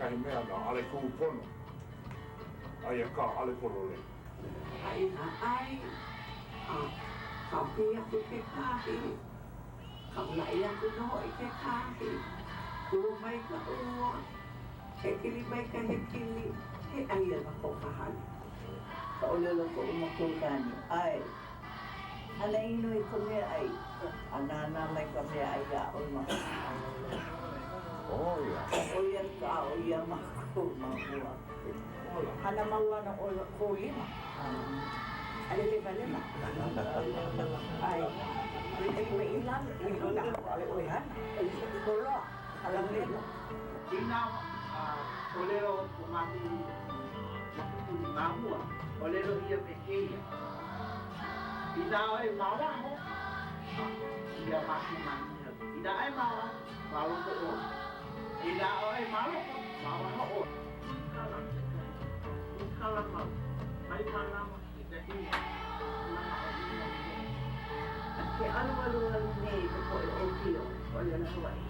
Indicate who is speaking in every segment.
Speaker 1: kekahi mea na ʻaʻole kūpono, aia kā ʻaʻole pololei.
Speaker 2: A inā ʻae, a kāpī aku ke kāhi, kaulaʻi aku nō hoʻi ke kāhi, kū mai ka ua, hekili mai ka hekili, he ʻai ana ko ka hale.
Speaker 3: Ka ʻōlelo o koʻu makuakāne, ʻAe, hana ʻino i ka meaʻai, a nānā mai ka meaʻai iā ʻoe ma hope. ʻO ia ka aʻo iā mākou ma mua.
Speaker 4: Hana mau ana ʻo kō lima, a lele wale nā. ʻAe, ʻoi mai i lalo, i luna, ʻaʻole ʻoe hana. Holoa, hala welo.
Speaker 5: Inā ʻōlelo ko mākou makupuni ma mua, ʻōlelo ʻia me kēia, Inā ʻoe ma waho, ia mākou māhihau. Inā ʻoe ma waho, ma loko ʻoe. Inā ʻoe ma loko, ma waho ʻoe. Kūkala kekahi, kūkala mau, mai mālama i ka ʻino, manaʻo ʻino i loko.
Speaker 3: Ke alualualu nei ka poʻe ʻōpio ʻōlelo Hawaiʻi.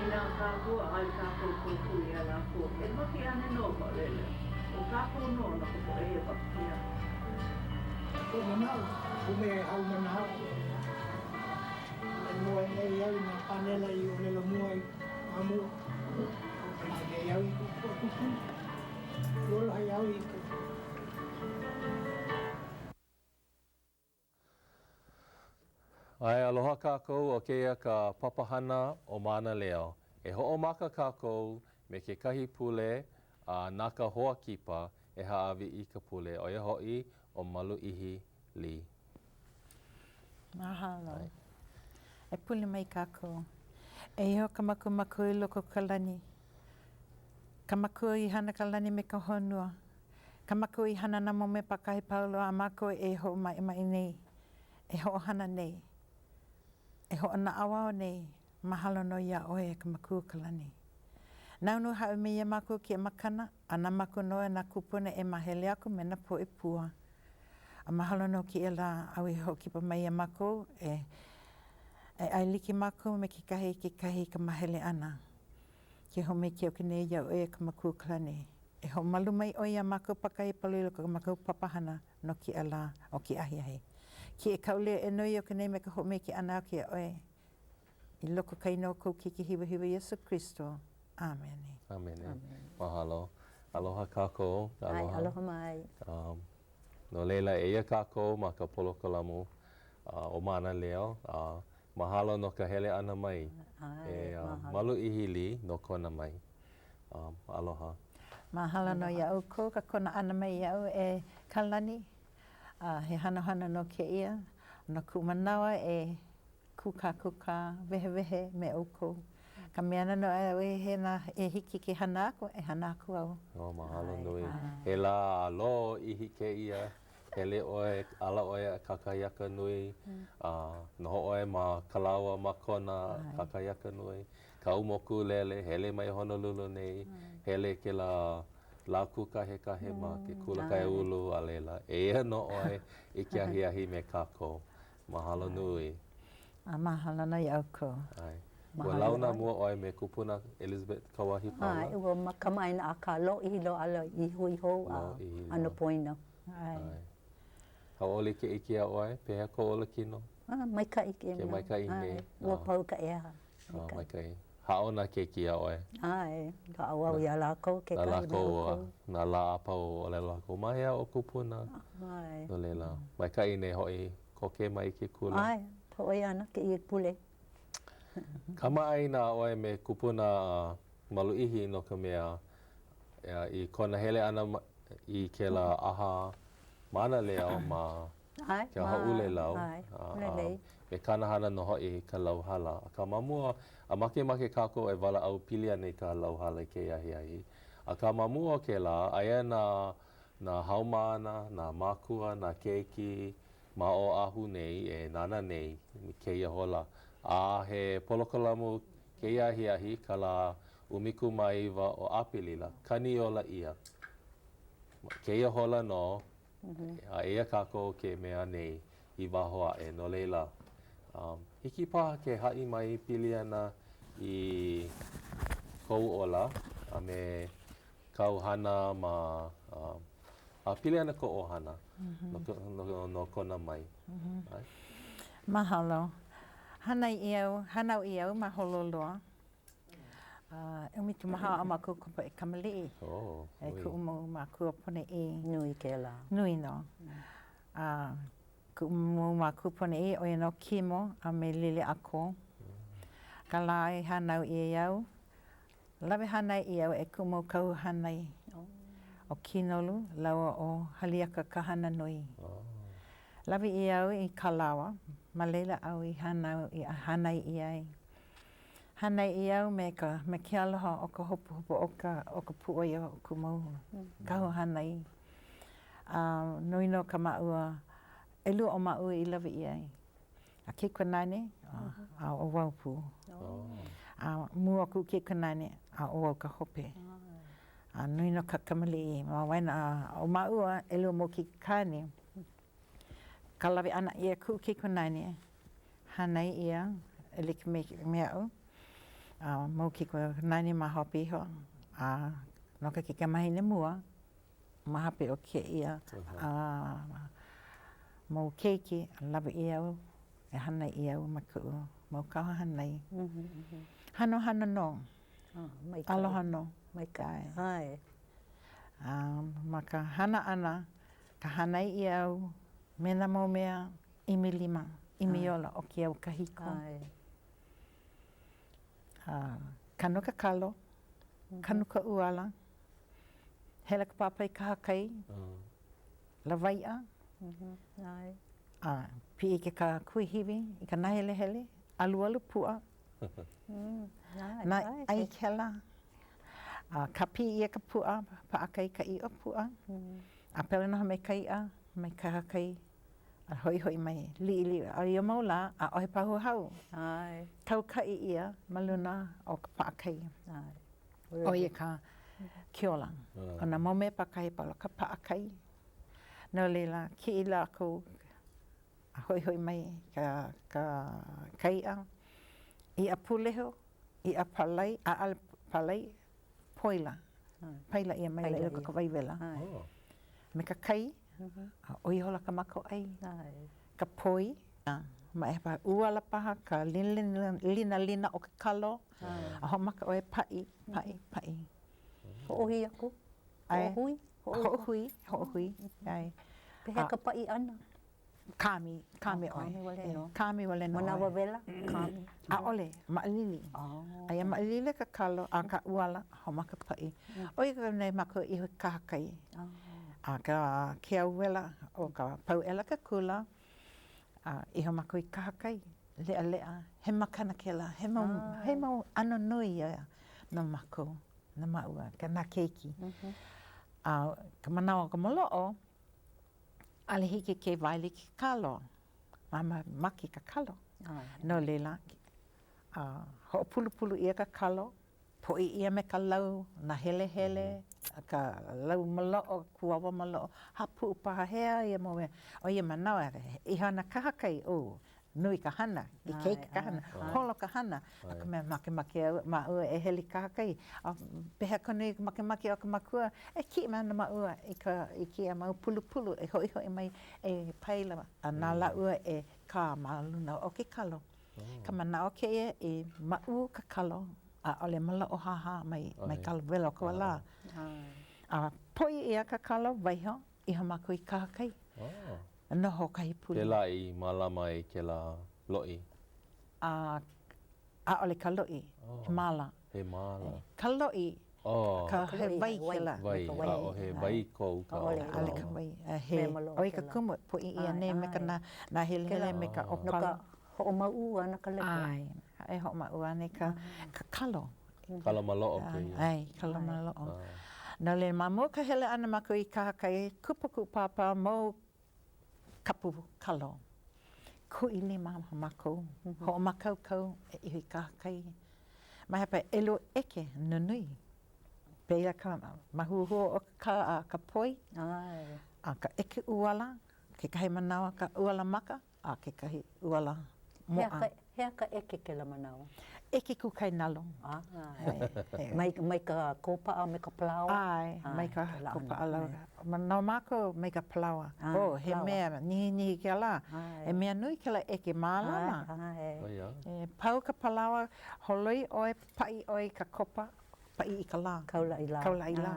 Speaker 3: Inā kākou ʻaʻole kākou kōkua iā lākou, e make ana nō ka ʻōlelo. ʻO kākou nō no ka poʻe hewa. Ia.
Speaker 6: Koʻu manaʻo, ʻo mea e haumana aku. E moe nei au i nā pānela i ʻōlelo mua i ma mua. Hoʻomanaʻo nei au i koʻu poʻe kūpuna. I ola ai au i ka.
Speaker 7: ʻAe, aloha kākou, ʻo kēia ka papahana ʻo Mānaleo. E hoʻomaka kākou me kekahi pule a na ka hoa kipa e hāʻawi i ka pule, ʻo ia hoʻi ʻo Maluʻihi Lee.
Speaker 8: Mahalo. E pule mai kākou. E Iēhova ka Makua Makua i loko o ka lani, ka Makua i hana ka lani me ka honua, Ka Makua i hana nā mau mea pākahi pau loa a mākou e hoʻomaʻemaʻe nei, e hoʻohana nei, e hoʻonaʻauao nei, mahalo nō iā ʻoe e ka Makua o ka lani. Nāu nō i hāʻawi mai iā mākou kēia makana, a na mākou nō e nā kūpuna e māhele aku me nā poʻe pua. A mahalo no kēia lā āu i hoʻokipa mai iā mākou e e ʻai like mākou me kekahi i kekahi i ka māhele ʻana. Ke hoʻomake aku nei iā ʻoe e ka Makua o ka lani. E hoʻomalu mai ʻoe iā mākou pākahi pau loa i loko o kā mākou papahana no kēia lā o ke ahiahi. Ke kauleo e noi aku nei me ka hoʻomake ʻana aku iā ʻoe i loko ka inoa o kou Keiki hiwahiwa Iesū Kristo. ʻĀmene.
Speaker 7: ʻĀmene. Mahalo. Aloha kākou.
Speaker 9: Aloha. Aloha mai.
Speaker 7: Um, no laila, eia kākou ma ka polokalamu uh, ʻo Mānaleo. Uh, Mahalo no ka hele ʻana mai. E Maluʻihi Lee no Kona mai. Aloha.
Speaker 8: Mahalo nō iā ʻoukou ka kona ʻana mai iaʻu e Kalani. A he hanohano nō kēia no kuʻu manawa e kūkākūkā wehewehe me ʻoukou. Ka mea ana nō e hiki ke hana aku, e hana aku au.
Speaker 7: Oh, mahalo nui. He lā lōʻihi kēia Hele ʻoe, ala ʻoe a kakahiaka nui, a noho ʻoe ma Kalaoa ma Kona kakahiaka nui, kau mokulele, hele mai Honolulu nei, hele kēlā lā kūkahekahe ma ke kula kaiāulu, a laila, eia nō ʻoe i ke ahiahi me kākou. Mahalo nui.
Speaker 8: A mahalo nō iā ʻoukou.
Speaker 7: ʻAe. Ua launa mua ʻoe me kupuna Elizabeth Kauahi Paula?
Speaker 9: ʻAe, ua kamaʻāina akā lōʻihi loa ʻaʻole i hui hou a ʻano poina.
Speaker 7: ʻAe. Hauʻoli ke ʻike iā ʻoe, pehea kou olakino?
Speaker 9: Ah, maikaʻi kēia
Speaker 7: manawa. Ke maikaʻi nei.
Speaker 9: Ua pau ka ʻeha.
Speaker 7: Oh, maikaʻi. Haʻo nā keiki iā ʻoe?
Speaker 9: ʻAe, haʻo au iā lākou kekahi me ʻoukou.
Speaker 7: Nā lā a pau ʻōlelo lākou, ma hea ʻo kupuna?
Speaker 9: ʻAe.
Speaker 7: No laila, maikaʻi nei hoʻi koke mai i ke kula.
Speaker 9: ʻAe, hoʻoia ana kēia pule.
Speaker 7: Kamaʻāina ʻoe me kupuna Maluʻihi no ka mea, i kona hele ʻana i kēlā ʻaha mānaleo ma ke Hāʻulelau, me kāna hana nō hoʻi i ka lauhala. Akā ma mua, a makemake kākou e walaʻau pili ana i ka lauhala i kēia ahiahi. Akā ma mua o kēlā, aia nā nā haumāna, nā mākua, nā keiki ma Oʻahu nei e nānā nei i kēia hola. A he polokalamu kēia ahiahi ka lā 19 o ʻApelila, kaniola ʻia. Kēia hola nō, a eia kākou ke mea nei i waho aʻe, no laila, um, hiki paha ke haʻi mai pili ana i kou ola. a me kāu hana ma a pili ana kou ʻohana no Kona mai. ʻAe.
Speaker 8: Mahalo. Hānai ʻia au, hānau ʻia au ma Hololua. 14 o mākou ka poʻe kamaliʻi.
Speaker 7: Oh,
Speaker 8: E kuʻu mau mākua ponoʻī.
Speaker 9: Nui kēlā.
Speaker 8: Nui nō. A kuʻu mau mākua ponoʻī, ʻo ia nō Kimo a me Lili Akō. Ka lā i hānau ʻia au, lawe hānai ʻia au e kuʻu mau kahu hānai. ʻO Kīnolu lāua ʻo Haliaka Kahananui. Lawe ʻia au i Kalaoa, ma laila au i hānau i hānai ʻia ai. Hānai ʻia au me ka me ke aloha o ka hopohopo o ka o ka pūʻoi o kuʻu mau kahu hānai. A nui nō ka māʻua, ʻelua o māʻua i lawe ʻia ai. A keikikāne, a ʻo wau pū. A mua kuʻu keikikāne, a ʻo wau ka hope. A nui nō ka kamaliʻi ma waena o māʻua, ʻelua mau keikikāne. Ka lawe ʻana ʻia kuʻu keikikāne, hānai ʻia e like me me aʻu, a mau keikikāne ma hope iho, a no ka kaikamahine mua, ma hope o kēia mau keiki, lawe ʻia au, e hānai ʻia au ma kuʻu mau kahu hānai. Hanohano nō. Aloha nō.
Speaker 9: Maikaʻi. ʻAe.
Speaker 8: A ma ka hana ʻana, ka hānai ʻia au me nā mau mea ʻimi lima, ʻimi ola o ke au kahiko. A kanu ka kalo, kanu ka ʻuala, hele ka pāpā i kahakai, lawaiʻa, a piʻi i ke kuahiwi i ka nāhelehele, alualu puaʻa, na ʻai kela, a kāpī ʻia ka puaʻa, paʻakai ka ʻiʻo puaʻa, a pēlā nō me ka iʻa mai kahakai a hoʻihoʻi mai liʻiliʻi. A ia mau lā, ʻaʻohe pahu hau. Kaukaʻi ʻia ma luna o ka paʻakai. ʻO ia ka ke ola. ʻO nā mau mea pākahi a pau ka paʻakai. No laila, kiʻi lākou a hoʻihoʻi mai ka ka ka iʻa, iʻa pūlehu, iʻa palai, ʻaʻole palai, poila. Paila ʻia maila i loko o ka wai wela. Me ka kai, a ʻo ia ihola ka mākou ʻai. Ka poi, ma e paha ʻuala paha, ka linalina o ke kalo, a hoʻomaka ʻoe e paʻi, paʻi, paʻi.
Speaker 9: Hoʻohui aku? Hoʻohui?
Speaker 8: Hoʻohui, hoʻohui, ʻae.
Speaker 9: Pehea ka paʻi ʻana?
Speaker 8: Kāmi, kāmi ʻoe.
Speaker 9: Kāmi wale nō.
Speaker 8: Kāmi wale nō ʻoe.
Speaker 9: Manawa wela, kāmi.
Speaker 8: ʻAʻole, maʻalili. Aia maʻalili ka kalo a ka ʻuala, hoʻomaka paʻi. ʻO ia ka mea mākou iho i kahakai. A ka ke au wela, ʻo ka pau aʻela ke kula, a iho mākou i kahakai, leʻaleʻa, he makana kēlā, he mau, he mau ʻano nui ia no mākou, no māua, ka nā keiki. A ka manawa o ka maloʻo, ʻaʻole hiki ke waele i ke kalo, a make ka kalo. No laila, hoʻopulupulu ʻia ka kalo, poʻi ʻia me ka lau nāhelehele, ka lau maloʻo, kuawa maloʻo, hapuʻu paha, hea ia mau mea. ʻO ia manawa, iho ana kahakai, oh, nui ka hana, ikaika ka hana, holo ka hana, no ka mea, makemake au, māʻua e hele i kahakai. A pehea ka nui makemake o ka makua, e kiʻi mai ana māʻua i ka, i kēia mau pulupulu e hoʻihoʻi mai e paila a na lāua e kā ma luna o ke kalo. Ka manaʻo kēia i maʻū ka kalo, ʻaʻole maloʻo hāhā mai, mai ka wela o ka lā. A poʻi ʻia ka kalo, waiho, iho mākou i kahakai. Noho kahi pule.
Speaker 7: Pēlā i mālama ai kēlā loʻi?
Speaker 8: A, ʻaʻole ka loʻi, he māla.
Speaker 7: He māla.
Speaker 8: Ka loʻi, ka, he wai kēlā.
Speaker 7: Wai, ʻaʻohe wai ko uka o ka.
Speaker 8: ʻAʻole ka wai. He, ʻo ia ka kumu, poʻi ʻia nei me ka nāhelehele me ka ʻōpala.
Speaker 9: No ka hoʻomaʻū ʻana ka lepo.
Speaker 8: ʻAe, e hoʻomaʻū ana i ka kalo.
Speaker 7: Kalo maloʻo kēia.
Speaker 8: ʻAe, kalo maloʻo. No laila, ma mua ka hele ʻana mākou i kahakai, kupa kuʻu pāpā mau kapu kalo. Kuʻi lima mākou, hoʻomākaukau e iho i kahakai. Ma hea paha, ʻelua ʻeke nunui. Pēia ka māhuahua o ka, ka poi, a ka ʻeke ʻuala, kekahi manawa ka ʻuala maka, a kekahi ʻuala moʻa.
Speaker 9: Hea ka ʻeke kēlā manawa?
Speaker 8: ʻEke kūkae nalo.
Speaker 9: Mai, mai ka kōpaʻa a me ka palaoa?
Speaker 8: ʻAe, mai ka kōpaʻa lau. No mākou, mai ka palaoa. Oh, he mea nihinihi kēlā. He mea nui kēlā ʻeke mālama. E pau ka palaoa, holoi ʻoe, paʻi ʻoe i ka kopa, paʻi i ka lā.
Speaker 9: Kaulaʻi lā.
Speaker 8: Kaulaʻi lā.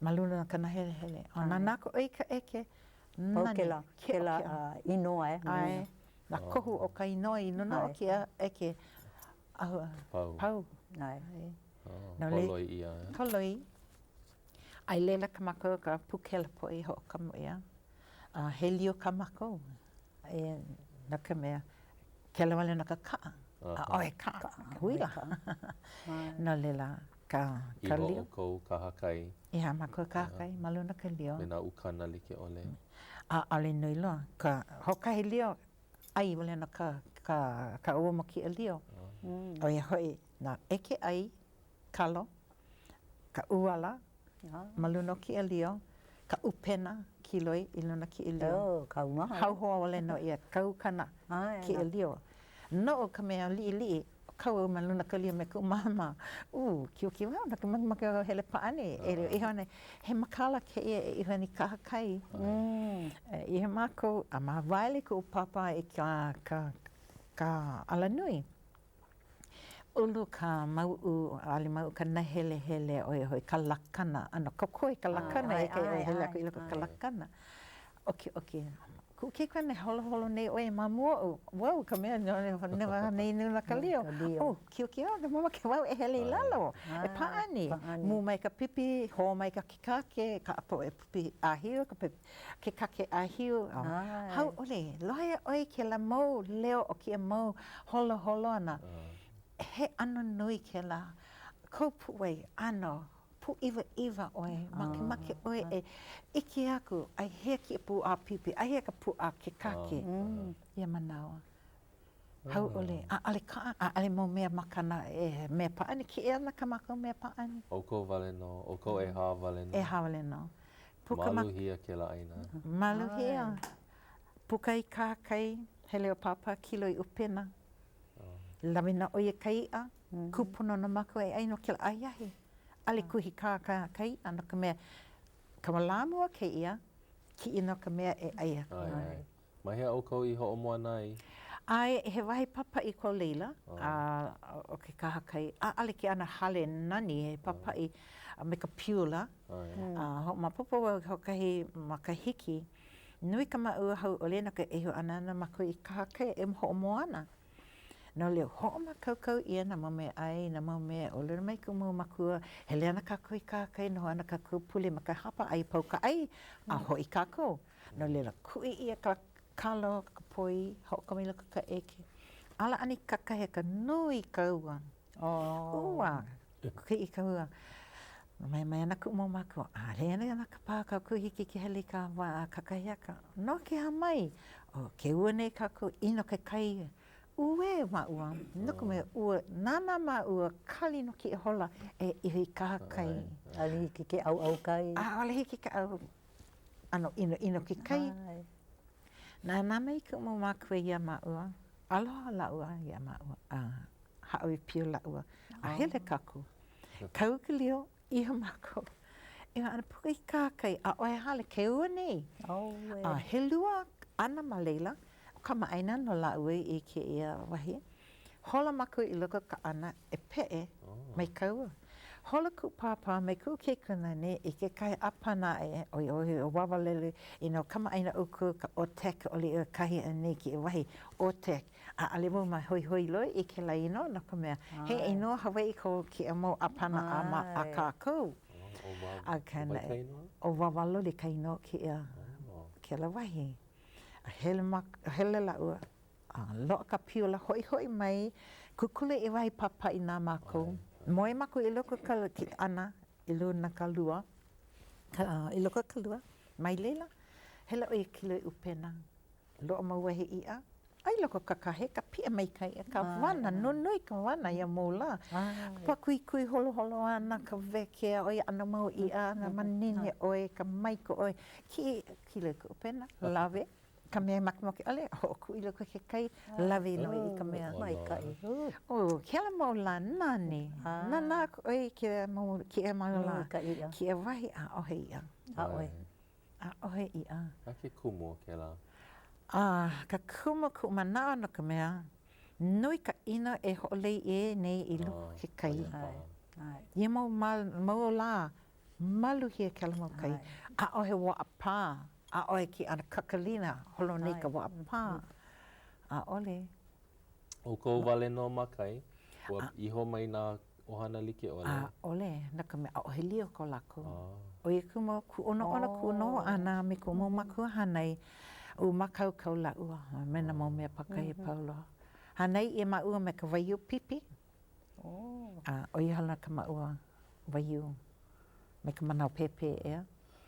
Speaker 8: Ma luna o ka nāhelehele. A nānā aku ʻoe i ka ʻeke,
Speaker 9: nani. Pau kēlā, kēlā inoa e.
Speaker 8: ʻAe. Nā kohu o ka inoa i luna o kēia ʻeke ahu
Speaker 7: pau.
Speaker 8: Pau.
Speaker 9: ʻAe.
Speaker 7: No Holoi ʻia.
Speaker 8: Holoi. A i laila ka mākou ka pūkela poʻi hoʻokama ʻia. A he lio kā mākou. E, no ka mea, kēlā wale nō ka kaʻa. ʻAʻohe kaʻa, ka huila. No laila, ka, ka
Speaker 7: lio. Iho ʻoukou kahakai.
Speaker 8: Iho mākou kahakai ma luna ka lio.
Speaker 7: Me nā ukana like ʻole.
Speaker 8: ʻAʻole nui loa. Ka hoʻokahi lio, ʻai wale nō ka, ka, ka ua ma kēia lio. ʻO ia hoʻi nā ʻeke ʻai, kalo, ka ʻuala ma luna o kēia lio, ka ʻupena kiloi i luna o kēia lio.
Speaker 9: Oh, kaumaha.
Speaker 8: Hauhoa wale nō ia, ka ukana kēia lio. Noʻu ka mea liʻiliʻi, kau au ma luna ka lio me kuʻu māmā. Ū, kiukiu au, no ka makemake au e hele pāʻani. E iho ana, he makala kēia e iho ana i kahakai. E iho mākou, a ma waele kuʻu pāpā i ka, ka, ka alanui. Ulu ka mauʻu, ʻaʻole mauʻu ka nāhelehele, ʻo ia hoʻi ka lakana. ʻAno kokoe ka lakana e hele aku i loko o ka lakana. ʻOkiʻoki. Kuʻu keikikāne holoholo nei ʻoe ma mua oʻu. Wau ka mea newa nei i luna ka lio. Oh, kiukiu au, mamake wau e hele i lalo e pāʻani. Mū mai ka pipi, hō mai ka kikake, ka poʻe pipi ʻāhiu, ka kikake ʻāhiu. Hauʻoli, lohe ʻoe i kēlā mau leo o kēia mau holoholo ʻana. He ʻano nui kēlā. Kou puʻuwai ʻano pūʻiwaʻiwa ʻoe, makemake ʻoe e ʻike aku, ai hea kēia pūʻā pipi, ai hea ka pūʻā kikake ia manawa. Hauʻoli, ʻaʻole kaʻa, ʻaʻole mau mea makana e mea pāʻani, kiʻi ana kā mākou mea pāʻani.
Speaker 7: ʻOukou wale nō, ʻoukou ʻehā wale nō.
Speaker 8: ʻEhā wale nō.
Speaker 7: Puka Maluhia kēlā ʻāina.
Speaker 8: Maluhia. Puka i kahakai, hele ʻo Pāpā kiloi ʻupena. Lawe nō ʻo ia ka iʻa, kūpono no mākou e ʻai no kēlā ahiahi. ʻAʻole kuhikā ka, ka iʻa no ka mea, ka lā mua kēia, kiʻi nō ka mea e ʻai aku.
Speaker 7: ʻAe, ʻae. Ma hea ʻoukou i hoʻomoana ai?
Speaker 8: ʻAe, he wahi papaʻi ko laila, a o ke kahakai. ʻAʻole ke ana hale nani, he papaʻi a me ka piula. A hoʻomaopopo wau i hoʻokahi makahiki, nui ka maʻū hauʻoli no ka iho ʻana na mākou i kahakai e hoʻomoana. No laila, hoʻomākaukau ʻia nā mau mea ʻai, nā mau mea ʻōlelo mai kuʻu mau mākua, hele ana kākou i kahakai, noho ana kākou pule ma ka hapa ʻai pau ka ʻai, a hoʻi kākou. No laila, kuʻi ʻia ka kalo, ka poi, hoʻokama i loko ka ʻeke. Ala ana i kakahiaka, nui ka ua. Ua, kiʻi ka ua. Mai mai ana kuʻu mau mākua, ʻaʻole ana ka pā kākou hiki ke hele i ka wā kakahiaka. No ke aha mai? ʻO ke ua nei kākou, ʻino ke kai, uē māua, no ka mea, ua nānā māua, kali nō kēia hola e iho i kahakai.
Speaker 9: ʻAʻole hiki ke ʻauʻau kai.
Speaker 8: ʻAʻole hiki ke ʻau, ʻano ʻinoʻino ke kai. Nānā mai kuʻu mau mākua iā māua, aloha lāua iā māua, a hāʻawi pio lāua, a hele kākou. Kau ka lio, iho mākou. Iho ana puka i kahakai, ʻaʻohe hale, ke ua nei. A he lua ana ma laila, kamaʻāina nō lāua i kēia wahi. Hola mākou i loko o ka ana e peʻe mai ka ua. Hola kuʻu pāpā me kuʻu keikikāne i kekahi ʻāpana aʻe, ʻo ia ʻo Wawalele, inā kamaʻāina ʻoukou ka OTEC, ʻole ʻoe kahi ʻana i kēia wahi OTEC. ʻAʻole wau ma hoihoi loa i kēlā inoa no ka mea, he inoa Hawaiʻi ko kēia mau ʻāpana a ma a kākou. Akā naʻe, ʻo Wawaloli ka inoa o kēia kēlā wahi. A hele ma hele lāua, a loaʻa ka piula, hoʻihoʻi mai, kūkulu i wahi papaʻi na mākou. Moe mākou i loko ka ana i luna ka lua, i loko ka lua, mai laila, hele ʻo ia kiloi ʻupena. Loaʻa mau wahi iʻa, a i loko kakahiaka, piʻa mai ka iʻa, ka wana, nunui ka wana ia mau lā. Pākuikui holoholo ana ka wekea, ʻo ia ʻano mau iʻa, nā manene ʻoe, ka maiko ʻoe, kiʻi kiloi ka ʻupena, lawe. Ka mea makemake ʻole, hoʻokuʻu i loko i ke kai, lawe nō i ka mea.
Speaker 9: Maikaʻi.
Speaker 8: Oh, kēlā mau lā nani. Nānā aku ʻoe i kēia mau, kēia mau lā.
Speaker 9: Nui ka iʻa.
Speaker 8: Kēia wahi, ʻaʻohe iʻa.
Speaker 9: ʻAʻohe.
Speaker 8: ʻAʻohe iʻa.
Speaker 7: A ke kumu o kēlā?
Speaker 8: A ka kumu kuʻu manaʻo no ka mea, nui ka ʻino e hoʻolei ʻia nei i loko o ke kai. Ia mau, mau lā, maluhia kēlā mau kai. ʻAʻohe waʻapā, ʻaʻohe ke ʻano kakalina, holo nei ka waʻapā. ʻAʻole.
Speaker 7: ʻOukou wale nō ma kai, ua iho mai nā ʻohana like ʻole?
Speaker 8: ʻAʻole, no ka mea, ʻaʻohe lio ko lākou. ʻO ia kumu, kūʻonoʻono kuʻu noho ʻana me kuʻu mau mākua hānai, ua mākaukau lāua me nā mau mea pākahi a pau loa. Hānai ʻia māua me ka waiū pipi, a ʻo ia hala ka māua waiū me ka manawa pēpē, ʻeā.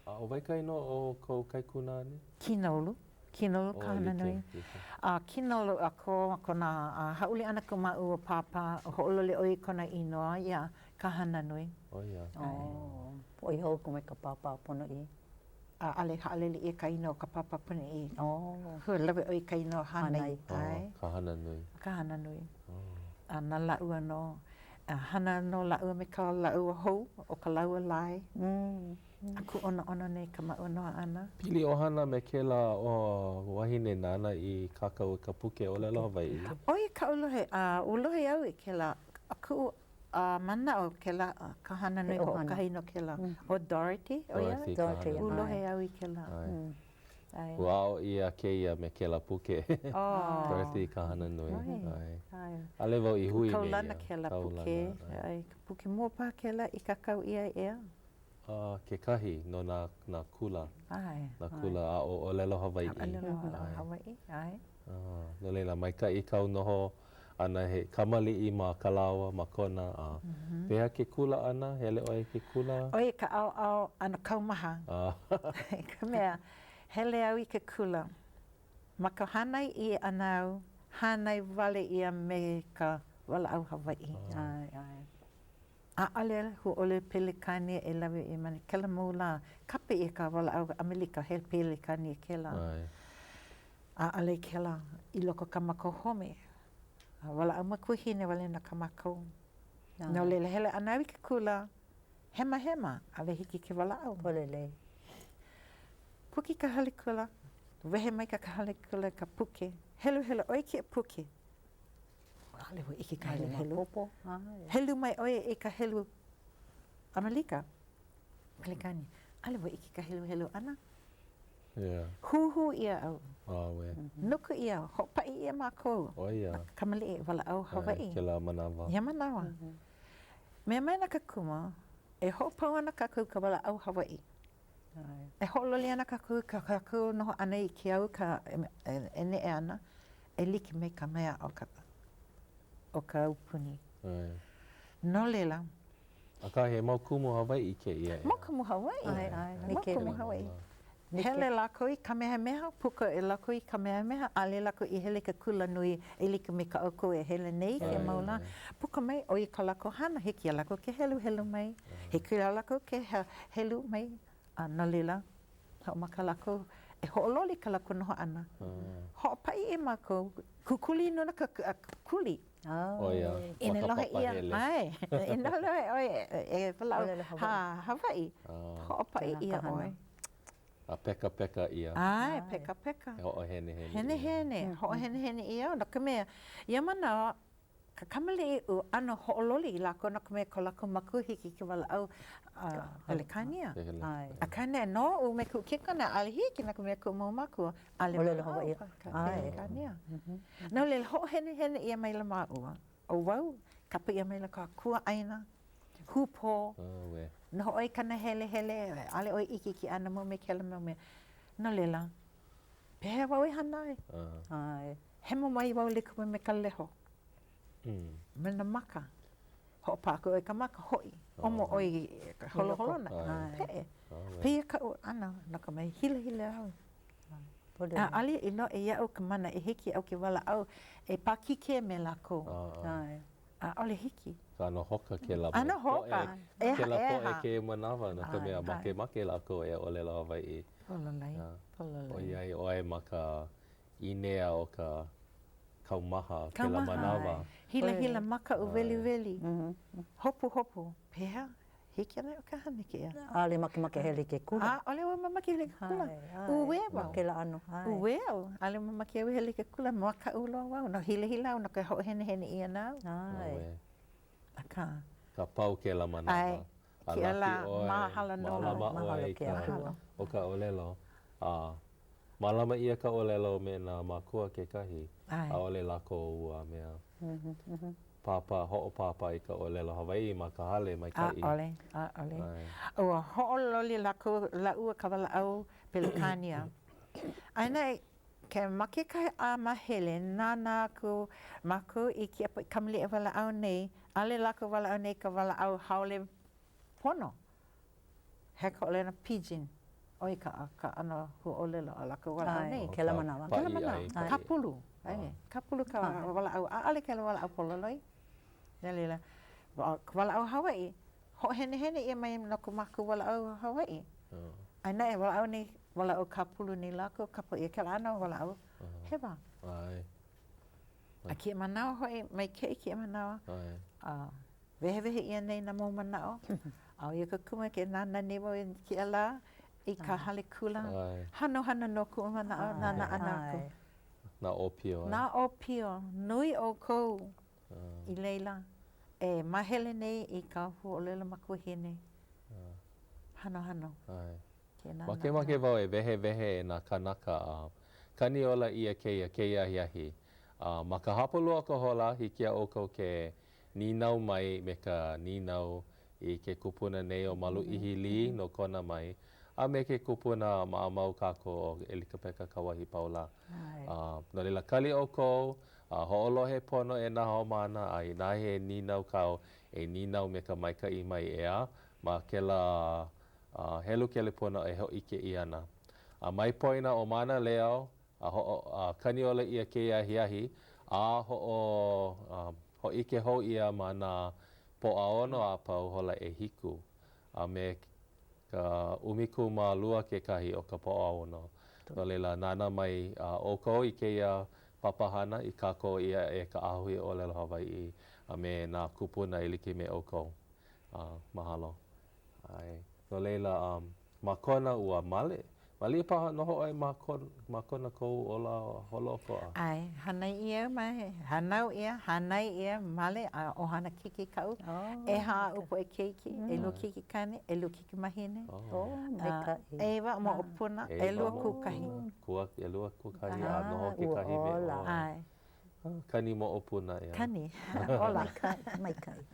Speaker 7: A ʻo wai ka inoa o kou kaikunāne?
Speaker 8: Kinaulu. Kinaulu Kahananui. A Kinaulu a ko kona hāʻule ʻana ko māua pāpā, hoʻololi ʻo ia i kona inoa iā Kahananui.
Speaker 7: ʻO ia.
Speaker 9: Oh, ʻoi hou aku me ka pāpā ponoʻī.
Speaker 8: ʻAʻole haʻalele ʻia ka inoa o ka pāpā ponoʻī.
Speaker 9: Oh.
Speaker 8: Ua lawe ʻo ia i ka inoa hānai.
Speaker 7: Hānai. Kahananui.
Speaker 8: Kahananui. A na lāua nō. A hana nō lāua me kā lāua hou ʻo ka lāua lae. A kūʻonoʻono nei ka māua noho ʻana.
Speaker 7: Pili ʻohana me kēlā wahine nāna i kākau i ka puke ʻōlelo Hawaiʻi.
Speaker 8: ʻO ia kaʻu lohe, a ua lohe au i kēlā, kuʻu manaʻo kēlā Kahananui hoʻokahi nō kēlā. ʻO Dorothy, ʻo ia?
Speaker 7: Dorothy Kahananui.
Speaker 8: Ua lohe au i kēlā.
Speaker 7: Ua aʻo ʻia kēia me kēlā puke. Dorothy Kahananui. ʻAe. ʻAʻole wau i hui me ia.
Speaker 8: Kaulana kēlā puke. ʻAe, ka puke mua paha kēlā i kākau ʻia ʻeā?
Speaker 7: Kekahi no nā nā kula.
Speaker 8: ʻAe.
Speaker 7: Nā kula aʻo ʻōlelo Hawaiʻi.
Speaker 8: ʻōlelo Hawaiʻi, ʻae.
Speaker 7: No laila, maikaʻi kāu noho ʻana he kamaliʻi ma Kalaoa, ma Kona, a pehea ke kula ʻana? Hele ʻoe i ke kula?
Speaker 8: ʻO ia ka ʻaoʻao ʻano kaumaha. I ka mea, hele au i ke kula. Ma ka hānai ʻia ʻana au, hānai wale ʻia me ka walaʻau Hawaiʻi.
Speaker 9: ʻAe, ʻae.
Speaker 8: ʻAʻole huaʻōlelo Pelekānia e lawe ʻia mai kēlā mau lā. Kapa ʻia ka walaʻau ʻAmelika he Pelekānia kēlā. ʻAʻole kēlā i loko o kā mākou home. Walaʻau makuahine wale nō kā mākou. No laila, hele ʻana au i ke kula, hemahema, ʻaʻole hiki ke walaʻau.
Speaker 9: Pololei.
Speaker 8: Puka i ka hale kula, wehe mai ka hale kula i ka puke. Heluhelu ʻoe i kēia puke. ʻAʻole wau ʻike i ka heluhelu. Helu mai ʻoe i ka helu ʻAmelika, Pelekānia. ʻAʻole wau ʻike i ka heluhelu ʻana. Huhū ʻia au. Nuku ʻia, hoʻopaʻi ʻia mākou. Kamaliʻi walaʻau Hawaiʻi.
Speaker 7: Kēlā manawa.
Speaker 8: Ia manawa. Mea mai ana ka kumu, e hoʻopau ana kākou i ka walaʻau Hawaiʻi. E hoʻololi ana kākou i kā kākou noho ʻana i ke au ka e neʻe ana e like me ka mea o ka o ka aupuni. No laila.
Speaker 7: Akā, he mau kumu Hawaiʻi kēia, ʻeā?
Speaker 8: Mau kumu Hawaiʻi.
Speaker 9: ʻAe, ʻae.
Speaker 8: Mau kumu Hawaiʻi. Hele lākou i Kamehameha, puka lākou i Kamehameha, ʻaʻole lākou i hele i ke kula nui e like me kā ʻoukou e hele nei kēia mau lā. Puka mai, ʻo ia kā lākou hana, hiki iā lākou ke heluhelu mai, hiki iā lākou ke helu mai, a no laila, hoʻomaka lākou e hoʻololi kā lākou noho ʻana. Hoʻopaʻi ʻia mākou, kukuli nō ka kukuli.
Speaker 7: ʻO ia,
Speaker 8: ma
Speaker 7: ka papahele.
Speaker 8: ʻAe, inā lohe ʻoe e walaʻau Hawaiʻi, hoʻopaʻi ʻia ʻoe.
Speaker 7: A pekapeka ʻia.
Speaker 8: ʻAe, pekapeka.
Speaker 7: E hoʻohenehene ʻia.
Speaker 8: Henehene, hoʻohenehene ʻia, no ka mea, ia manawa, ka kamaliʻi ua ʻano hoʻololi lākou no ka mea ko lākou makua hiki ke walaʻau Pelekānia. Akā naʻe noʻu me kuʻu kekona, ʻaʻole hiki no ka mea kuʻu mau mākua, ʻaʻole
Speaker 9: ʻōlelo Hawaiʻi.
Speaker 8: Pelekānia. No laila, hoʻohenehene ʻia maila māua, ʻo wau, kapa ʻia maila ka kuaʻāina, hūpō, noho ʻoe i ka nāhelehele, ʻaʻole ʻoe ʻike i ke ʻano mau mea kēlā mau mea. No laila, pehea wau e hana ai? Hemo mai wau like me ka leho, me nā maka. Hoʻopā aku ʻoe i ka maka, hoʻi, ʻomo ʻoe i ka holoholona, peʻe. Pēia kaʻu ʻana no ka mea, hilahila au. ʻAʻole i loaʻa iaʻu ka mana e hiki iaʻu ke walaʻau e pākīkē me lākou. ʻAʻole hiki.
Speaker 7: ʻAno hoka kēlā mau poʻe, kēlā poʻe kēia manawa no ka mea makemake lākou e ʻōlelo Hawaiʻi.
Speaker 8: Pololei, pololei.
Speaker 7: ʻOiai ʻoe ma ka ʻīnea o ka kaumaha kēlā manawa.
Speaker 8: Hilahila makaʻu weliweli, hopuhopu, pehea, hiki ana iaʻu ka hana kēia?
Speaker 9: ʻAʻole makemake hele i ke kula.
Speaker 8: ʻAʻole wau mamake hele i ke kula. Uwē wau.
Speaker 9: Ma kēlā ʻano, ʻae.
Speaker 8: Uwē au, ʻaʻole mamake au e hele i ke kula, makaʻu loa wau, no hilahila au no ka hoʻohenehene ʻia ana au.
Speaker 9: ʻAe.
Speaker 8: Akā.
Speaker 7: Ka pau kēlā manawa.
Speaker 8: ʻAe.
Speaker 7: A
Speaker 8: Kēia lā,
Speaker 7: laki ʻoe,
Speaker 8: mahalo nō.
Speaker 7: mālama ʻoe i ka, o ka ʻōlelo. A mālama ʻia ka ʻōlelo me nā mākua kekahi.
Speaker 8: ʻAe.
Speaker 7: ʻAʻole lākou ua mea pāpā, hoʻopāpā i ka ʻōlelo Hawaiʻi ma ka hale maikaʻi.
Speaker 8: ʻAʻole, ʻaʻole. Ua hoʻololi lākou lāua ka walaʻau Pelekānia. Aia naʻe, ke ma kekahi a mahele, nānā aku mākou i kēia poʻe kamaliʻi e walaʻau nei, ʻaʻole lākou walaʻau nei ka walaʻau haole pono. He ka ʻōlelo pidgin, ʻo ia ka ka ʻano huaʻōlelo a lākou walaʻau nei.
Speaker 9: Kēlā manawa.
Speaker 8: Kēlā manawa. Kāpulu. ʻAe, kāpulu ka walaʻau. ʻAʻole kēlā walaʻau pololei. No laila, ka walaʻau Hawaiʻi, hoʻohenehene ʻia mai no ko mākou walaʻau Hawaiʻi. Aia naʻe, walaʻau nei, walaʻau kāpulu nei lākou, kapa ʻia kēlā ʻano walaʻau hewa. A kēia manawa hoʻi, maikaʻi kēia manawa, a wehewehe ʻia nei nā mau manaʻo, a ʻo ia ke kumu ke nānā nei wau i kēia lā i ka hale kula, hanohano nō kuʻu manaʻo nānā ʻana aku.
Speaker 7: Nā ʻōpio.
Speaker 8: Nā ʻōpio, nui ʻoukou i laila e mahele nei i ka huaʻōlelo makuahine. Hanohano.
Speaker 7: Makemake wau e wehewehe e nā kānaka a kani ola ʻia kēia, kēia ahiahi. A ma ka hapalua o ka hola, hiki iā ʻoukou ke nīnau mai me ka nīnau i ke kupuna nei ʻo Maluʻihi Lee no Kona mai, a me ke kupuna maʻamau kākou ʻo ʻElikapeka Kauahipaula. A no laila, kali ʻoukou a hoʻolohe pono e nā haumāna, a inā he nīnau kāu, e nīnau me ka maikaʻi mai, ʻeā, ma kēlā helu kelepona e hōʻike ʻia ana. A mai poina ʻo Mānaleo, a hoʻo, a kani ola ʻia kēia ahiahi, a hoʻo, hōʻike hou ʻia ma nā Pōʻaono a pau hola ʻehiku, a me ka 12 kekahi o ka Pōʻaono. No laila, nānā mai ʻoukou i kēia papahana i kākoʻo ʻia e ka ʻAhahui ʻŌlelo Hawaiʻi a me nā kūpuna e like me ʻoukou. Mahalo. ʻAe. No laila, ma Kona ua male. Malia paha noho ʻoe ma ma Kona kou ola holoʻokoʻa.
Speaker 8: ʻAe, hānai ʻia mai, hānau ʻia, hānai ʻia, male, a ʻohana keiki kaʻu. ʻEhā aʻu poʻe keiki, ʻelua keiki kāne, ʻelua keiki wahine.
Speaker 9: Oh, maikaʻi.
Speaker 8: ʻEwa moʻopuna, ʻelua kūkahi.
Speaker 7: Kua, ʻelua kūkahi, a noho kekahi me ʻoe.
Speaker 8: ʻAe.
Speaker 7: Kani moʻopuna, ʻeā.
Speaker 8: Kani, ola.
Speaker 9: Maikaʻi, maikaʻi.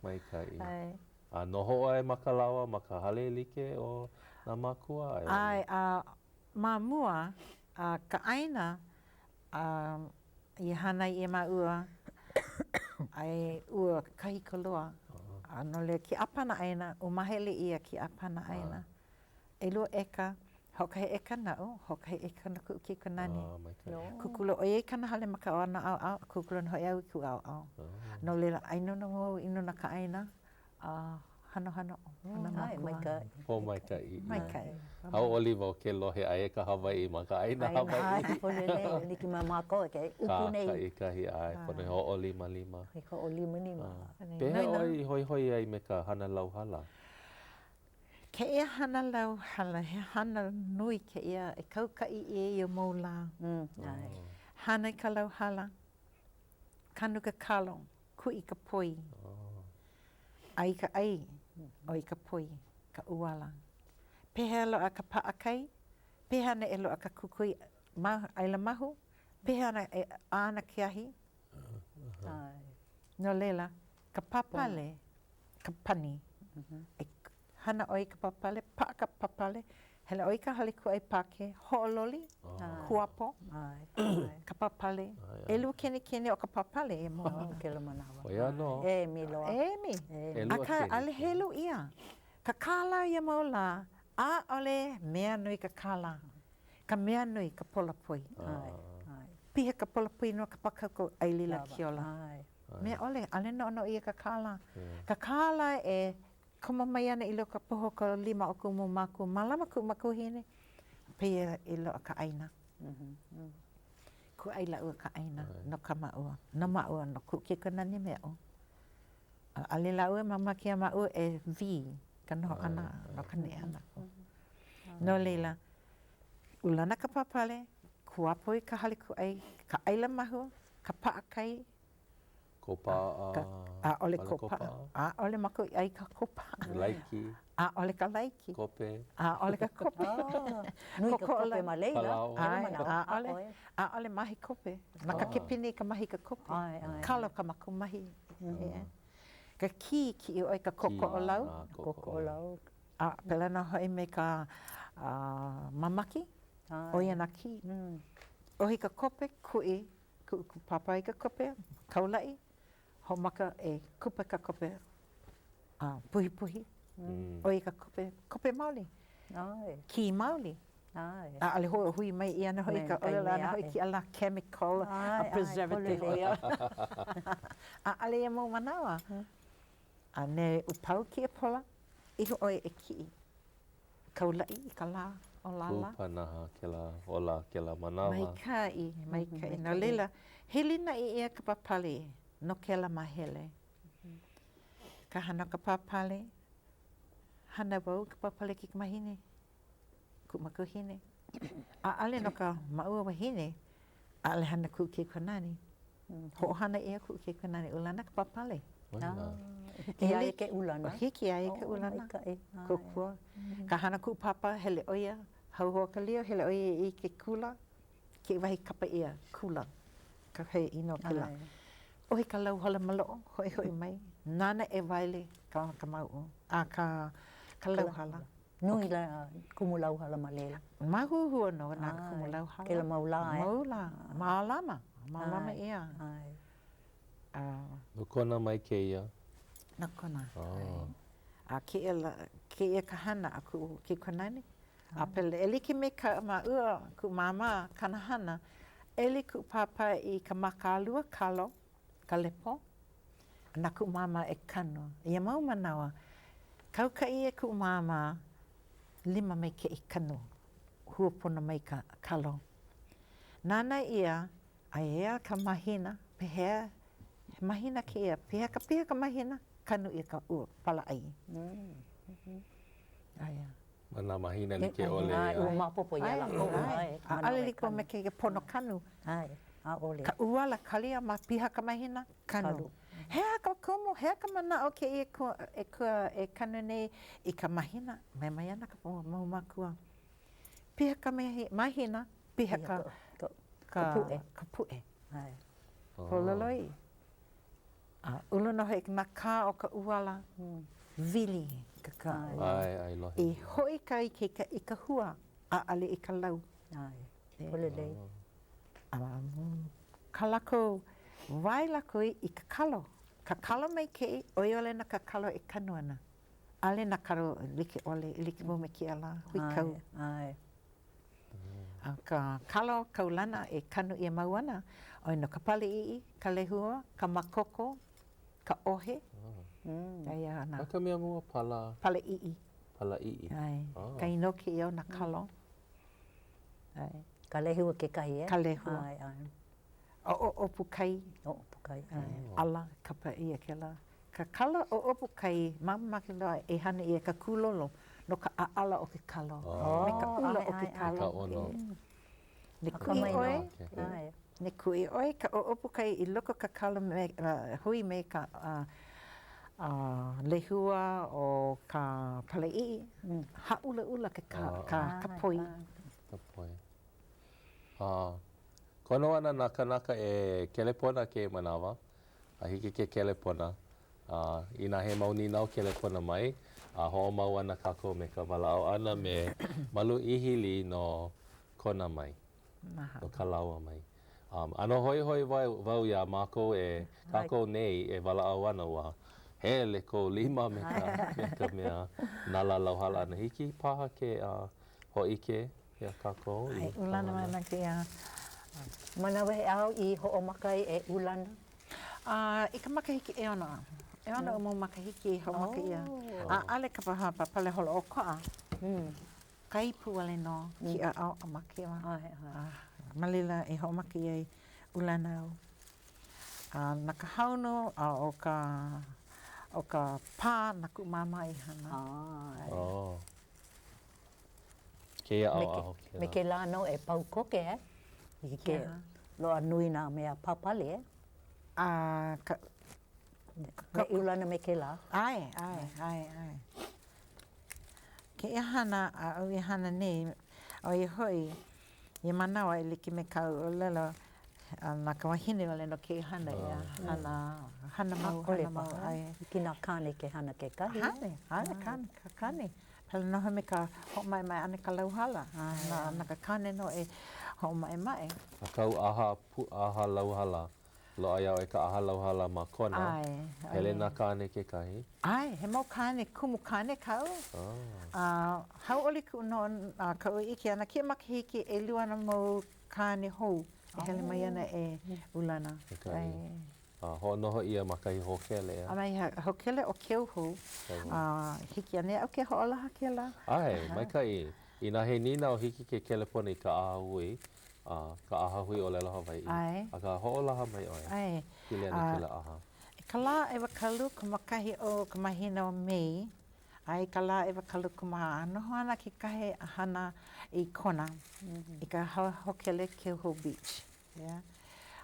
Speaker 7: Maikaʻi.
Speaker 8: ʻAe.
Speaker 7: A noho ʻoe ma Kalaoa ma ka hale like o nā mākua a i ʻole?
Speaker 8: ʻAe, a ma mua, a ka ʻāina a i hānai ʻia māua, ʻae, ua kahiko loa. A no laila, ke ʻāpana ʻāina, ua mahele ʻia ke ʻāpana ʻāina. ʻElua ʻeka, hoʻokahi ʻeka naʻu, hoʻokahi ʻeka no kuʻu keikikāne. Kūkulu ʻo ia i kāna hale ma kāna ʻaoʻao, kūkulu nō hoʻi au i kuʻu ʻaoʻao. No laila, ʻai nō nō wau i nona ka ʻāina, a hanohano nā mākua.
Speaker 9: Maikaʻi.
Speaker 7: Pōmaikaʻi.
Speaker 8: Maikaʻi.
Speaker 7: Hauʻoli wau ke lohe aia ka Hawaiʻi ma ka ʻāina Hawaiʻi.
Speaker 9: ʻae, like me mākou ke ʻupu nei.
Speaker 7: Kākaʻikahi, ʻae, pono e hoʻolimalima.
Speaker 9: E hoʻolimalima.
Speaker 7: Pehea ʻoe i hoihoi ai me ka hana lauhala?
Speaker 8: Kēia hana lauhala, he hana nui kēia e kaukaʻi ʻia ia mau lā. Hana i ka lauhala, kanu ka kalo, kuʻi ka poi, ʻai ka ʻai, ʻoi ka poi, ka ʻuala. Pehea loaʻa ka paʻakai? Pehea ana e loaʻa ka kukui ʻaila mahu? Pehea ana e ʻā ana ke ahi? No laila, ka pāpale, ka pani. E hana ʻoe i ka pāpale, paʻa ka pāpale, hele ʻoe i ka hale kūʻai Pākē, hoʻololi, kuapo, ka pāpale, ʻelua kenikeni o ka pāpale e moe.
Speaker 9: Kēlā manawa.
Speaker 7: ʻO ia nō.
Speaker 9: Emi loa.
Speaker 8: Emi. Akā, ʻaʻole helu ʻia ka kālā ia mau lā, ʻaʻole mea nui ka kālā. Ka mea nui ka polapoi. Piha ka polapoi no ka pākaukau ʻai lila kiola. Mea ʻole, ʻaʻole noʻonoʻo ʻia ka kālā. Ka kālā e komo mai ana i loko poho o ka lima o kuʻu mau mākua, mālama kuʻu makuahine. Pēia i loaʻa ka ʻāina. Kūʻai lāua ka ʻāina no kā māua, no māua, no kuʻu keikikāne me aʻu. ʻAʻole lāua e mamake iā māua e wī ka noho ʻana no ka neʻe ʻana aku. No laila, ulana ka pāpale, kuapo i ka hale kūʻai, ka ʻaila māhua, ka paʻakai,
Speaker 7: Kōpaʻa.
Speaker 8: ʻAʻole kōpaʻa. ʻAʻole mākou i ʻai ka kōpaʻa.
Speaker 7: Laiki.
Speaker 8: ʻAʻole ka laiki.
Speaker 7: Kope.
Speaker 8: ʻAʻole ka kope.
Speaker 9: Nui ka kope ma laila.
Speaker 7: Palaoa.
Speaker 8: ʻAʻole. ʻAʻole mahi kope. Ma ka Kepini ka mahi ka kope. Kalo ka mākou mahi. Ka kī, kiʻi ʻoe ka kōkoʻolau.
Speaker 9: Kōkoʻolau.
Speaker 8: A pēlā nō hoʻi me ka māmaki. ʻO ia nā kī. ʻOhi ka kope, kuʻi Kuʻu pāpā i ka kope, kaulaʻi, hoʻomaka e kupa ka kope a puhipuhi, ʻo ia ka kope, kope maoli, kī maoli. ʻAʻole hoʻohui mai ʻia ana hoʻi ka ʻōlelo ʻana hoʻi kēia lā chemical a preservative ʻia. ʻAʻole ia mau manawa. A ne ua pau kēia pola, iho ʻoe e kiʻi. Kaulaʻi i ka lā o lālā.
Speaker 7: Kupanaha kēlā ola kēlā manawa.
Speaker 8: Maikaʻi, maikaʻi. No laila, hilinaʻi ʻia ka pāpale no kēlā māhele. Ka hana o ka pāpale, hana wau i ka pāpale kaikamahine, kuʻu makuahine. ʻAʻole no ka māua wahine, ʻaʻole hana kuʻu keikikāne. Hoʻohana ʻia kuʻu keikikāne ulana ka pāpale.
Speaker 9: Hiki iā ia ke ulana.
Speaker 8: Hiki iā ia ke ulana. Kōkua. Ka hana kuʻu pāpā, hele ʻo ia, hauhoa ka lio, hele ʻo ia i ke kula, kēia wahi kapa ʻia kula, ka he inoa kēlā. ʻOhi ka lau hala maloʻo, hoʻihoʻi mai, nāna e waele ka ka mauʻu, a ka ka lau hala.
Speaker 9: Nui nā kumu lau hala ma laila.
Speaker 8: Māhuahua nō nā kumu lau hala.
Speaker 9: Kēlā mau lā e.
Speaker 8: Mau lā. Mālama. Mālama ʻia.
Speaker 7: No Kona mai kēia?
Speaker 8: No Kona. A kēia lā, kēia ka hana a kuʻu keikikāne. A pēlā, e like me ka māua, kuʻu māmā, kāna hana, ʻeli kuʻu pāpā i ka mākālua kalo, ka lepo, na kuʻu māmā e kanu. Ia mau manawa, kaukaʻi ʻia kuʻu māmā lima maikaʻi kanu, hua pono mai ka kalo. Nānā ʻia, aia ka mahina, pehea, he mahina kēia, pehea ka piha ka mahina, kanu ʻia ka ua palaʻai. Aia.
Speaker 7: Ma nā mahina like ʻole.
Speaker 9: ʻAe, ua maopopo iā lākou. ʻAe.
Speaker 8: ʻAʻole like me kēia pono kanu.
Speaker 9: ʻAe, ʻaʻole.
Speaker 8: Ka ʻuala, kalia ma piha ka mahina, kanu. He aha ka kumu, he aha ka manaʻo kēia e e kanu nei i ka mahina? Mea mai ana ka mau mākua, piha ka mahina, piha ka
Speaker 9: ka puʻe.
Speaker 8: Ka puʻe. ʻAe. Pololoi. A ulu nō hoʻi nā kā o ka ʻuala, wili ka kā.
Speaker 7: ʻAe, ʻae, lohe.
Speaker 8: I hoʻi ka ikaika i ka hua, ʻaʻole i ka lau.
Speaker 9: ʻAe, pololei.
Speaker 8: A kā lākou, wae lākou i ka kalo. Ka kalo maikaʻi, ʻoi wale nō ka kalo e kanu ana. ʻAʻole nā kalo like ʻole, e like pū me kēia lā, huikau.
Speaker 9: ʻAe, ʻae.
Speaker 8: A ka kalo kaulana e kanu ʻia mau ana, ʻo ia nō ka paleʻiʻi, ka lehua, ka makoko, ka ʻohe. Aia ana.
Speaker 7: A ka mea mua pala.
Speaker 8: Paleʻiʻi.
Speaker 7: Palaʻiʻi.
Speaker 8: ʻAe. Ka inoa kēia o nā kalo. ʻAe.
Speaker 9: Ka lehua kekahi, e?
Speaker 8: Ka lehua.
Speaker 9: ʻAe, ʻae.
Speaker 8: ʻOʻopu kai.
Speaker 9: ʻOʻopu kai, ʻae.
Speaker 8: ʻAla, kapa ʻia kēlā. Ka kalo ʻoʻopu kai mamake loa e hana ʻia ka kūlolo no ka ʻaʻala o ke kalo me ka ʻula o ke kalo.
Speaker 7: Ka ʻono.
Speaker 8: Ne kuʻi ʻoe, ne kuʻi ʻoe ka ʻoʻopu kai i loko ka kalo me hui me ka lehua o ka paleʻiʻi, hāʻulaʻula ke ka poi.
Speaker 7: Ka poi. Kono ana nā kānaka e kelepona kēia manawa. A hiki ke kelepona, a inā he mau nīnau kelepona mai, a hoʻomau ana kākou me ka walaʻau ʻana me Maluʻihi Lee no Kona mai, no Kalaoa mai. ʻAno hoihoi wau iā mākou e kākou nei e walaʻau ana ua hele kou lima me ka, me ka mea nala lauhala ʻana. Hiki paha ke hōʻike iā kākou i
Speaker 8: Ai, ulana mai ana kēia.
Speaker 9: Manawa he au i hoʻomaka ai e ulana?
Speaker 8: A i ka makahiki ʻeono, ʻeono mau makahiki i hoʻomaka ʻia. ʻAʻole ka pāpale holoʻokoʻa. ka ipu wale nō, kiʻa ʻaoʻa ma kēlā. Ma laila e hoʻomaka ʻia ai ulana au. A na ka haunu a ʻo ka ʻo ka pā na kuʻu māmā i hana.
Speaker 7: Oh. Kēia ʻaoʻao
Speaker 9: kēlā. Me kēlā nō e pau koke, eh? I ke loaʻa nui nā mea pāpale, eh?
Speaker 8: A ka
Speaker 9: Me ulana me kēlā.
Speaker 8: ʻAe, ʻae, ʻae, ʻae. Kēia hana aʻu e hana nei, ʻo ia hoʻi, ia manawa e like me kāu ʻōlelo, na ka wahine wale nō kēia hana ʻeā, hana, hana mau, hana mau, ʻae.
Speaker 9: Hiki nā kāne ke hana kekahi.
Speaker 8: Hana, hana kāne, ka kāne. Pēlā nō hoʻi me ka hoʻomaʻemaʻe ʻana i ka lauhala, na, na ka kāne nō e hoʻomaʻemaʻe.
Speaker 7: A kāu ʻaha, ʻaha lauhala, Loaʻa iā ʻoe ka ʻaha lauhala ma Kona, hele nā kāne kekahi.
Speaker 8: ʻAe, he mau kāne, kumu kāne kaʻu. A hauʻoli kuʻu no kaʻu ʻike ʻana kēia makahiki ʻelua nā mau kāne hou e hele mai ana e ulana.
Speaker 7: A hoʻonoho ʻia ma kahi hōkele, ʻeā?
Speaker 8: A ma ia hōkele ʻo Keauhou. A hiki anei iaʻu ke hoʻolaha kēlā?
Speaker 7: ʻAe, maikaʻi. Inā he nīnau hiki ke kelepona i ka ʻahahui, a ka ʻAhahui ʻŌlelo Hawaiʻi.
Speaker 8: ʻAe.
Speaker 7: Akā, hoʻolaha mai ʻoe.
Speaker 8: ʻAe.
Speaker 7: Pili ana kēlā ʻaha.
Speaker 8: I ka lā 21 o ka mahina o Mei, a i ka lā 24, noho ana kekahi hana i Kona, i ka hōkele Keauhou Beach. Yeah.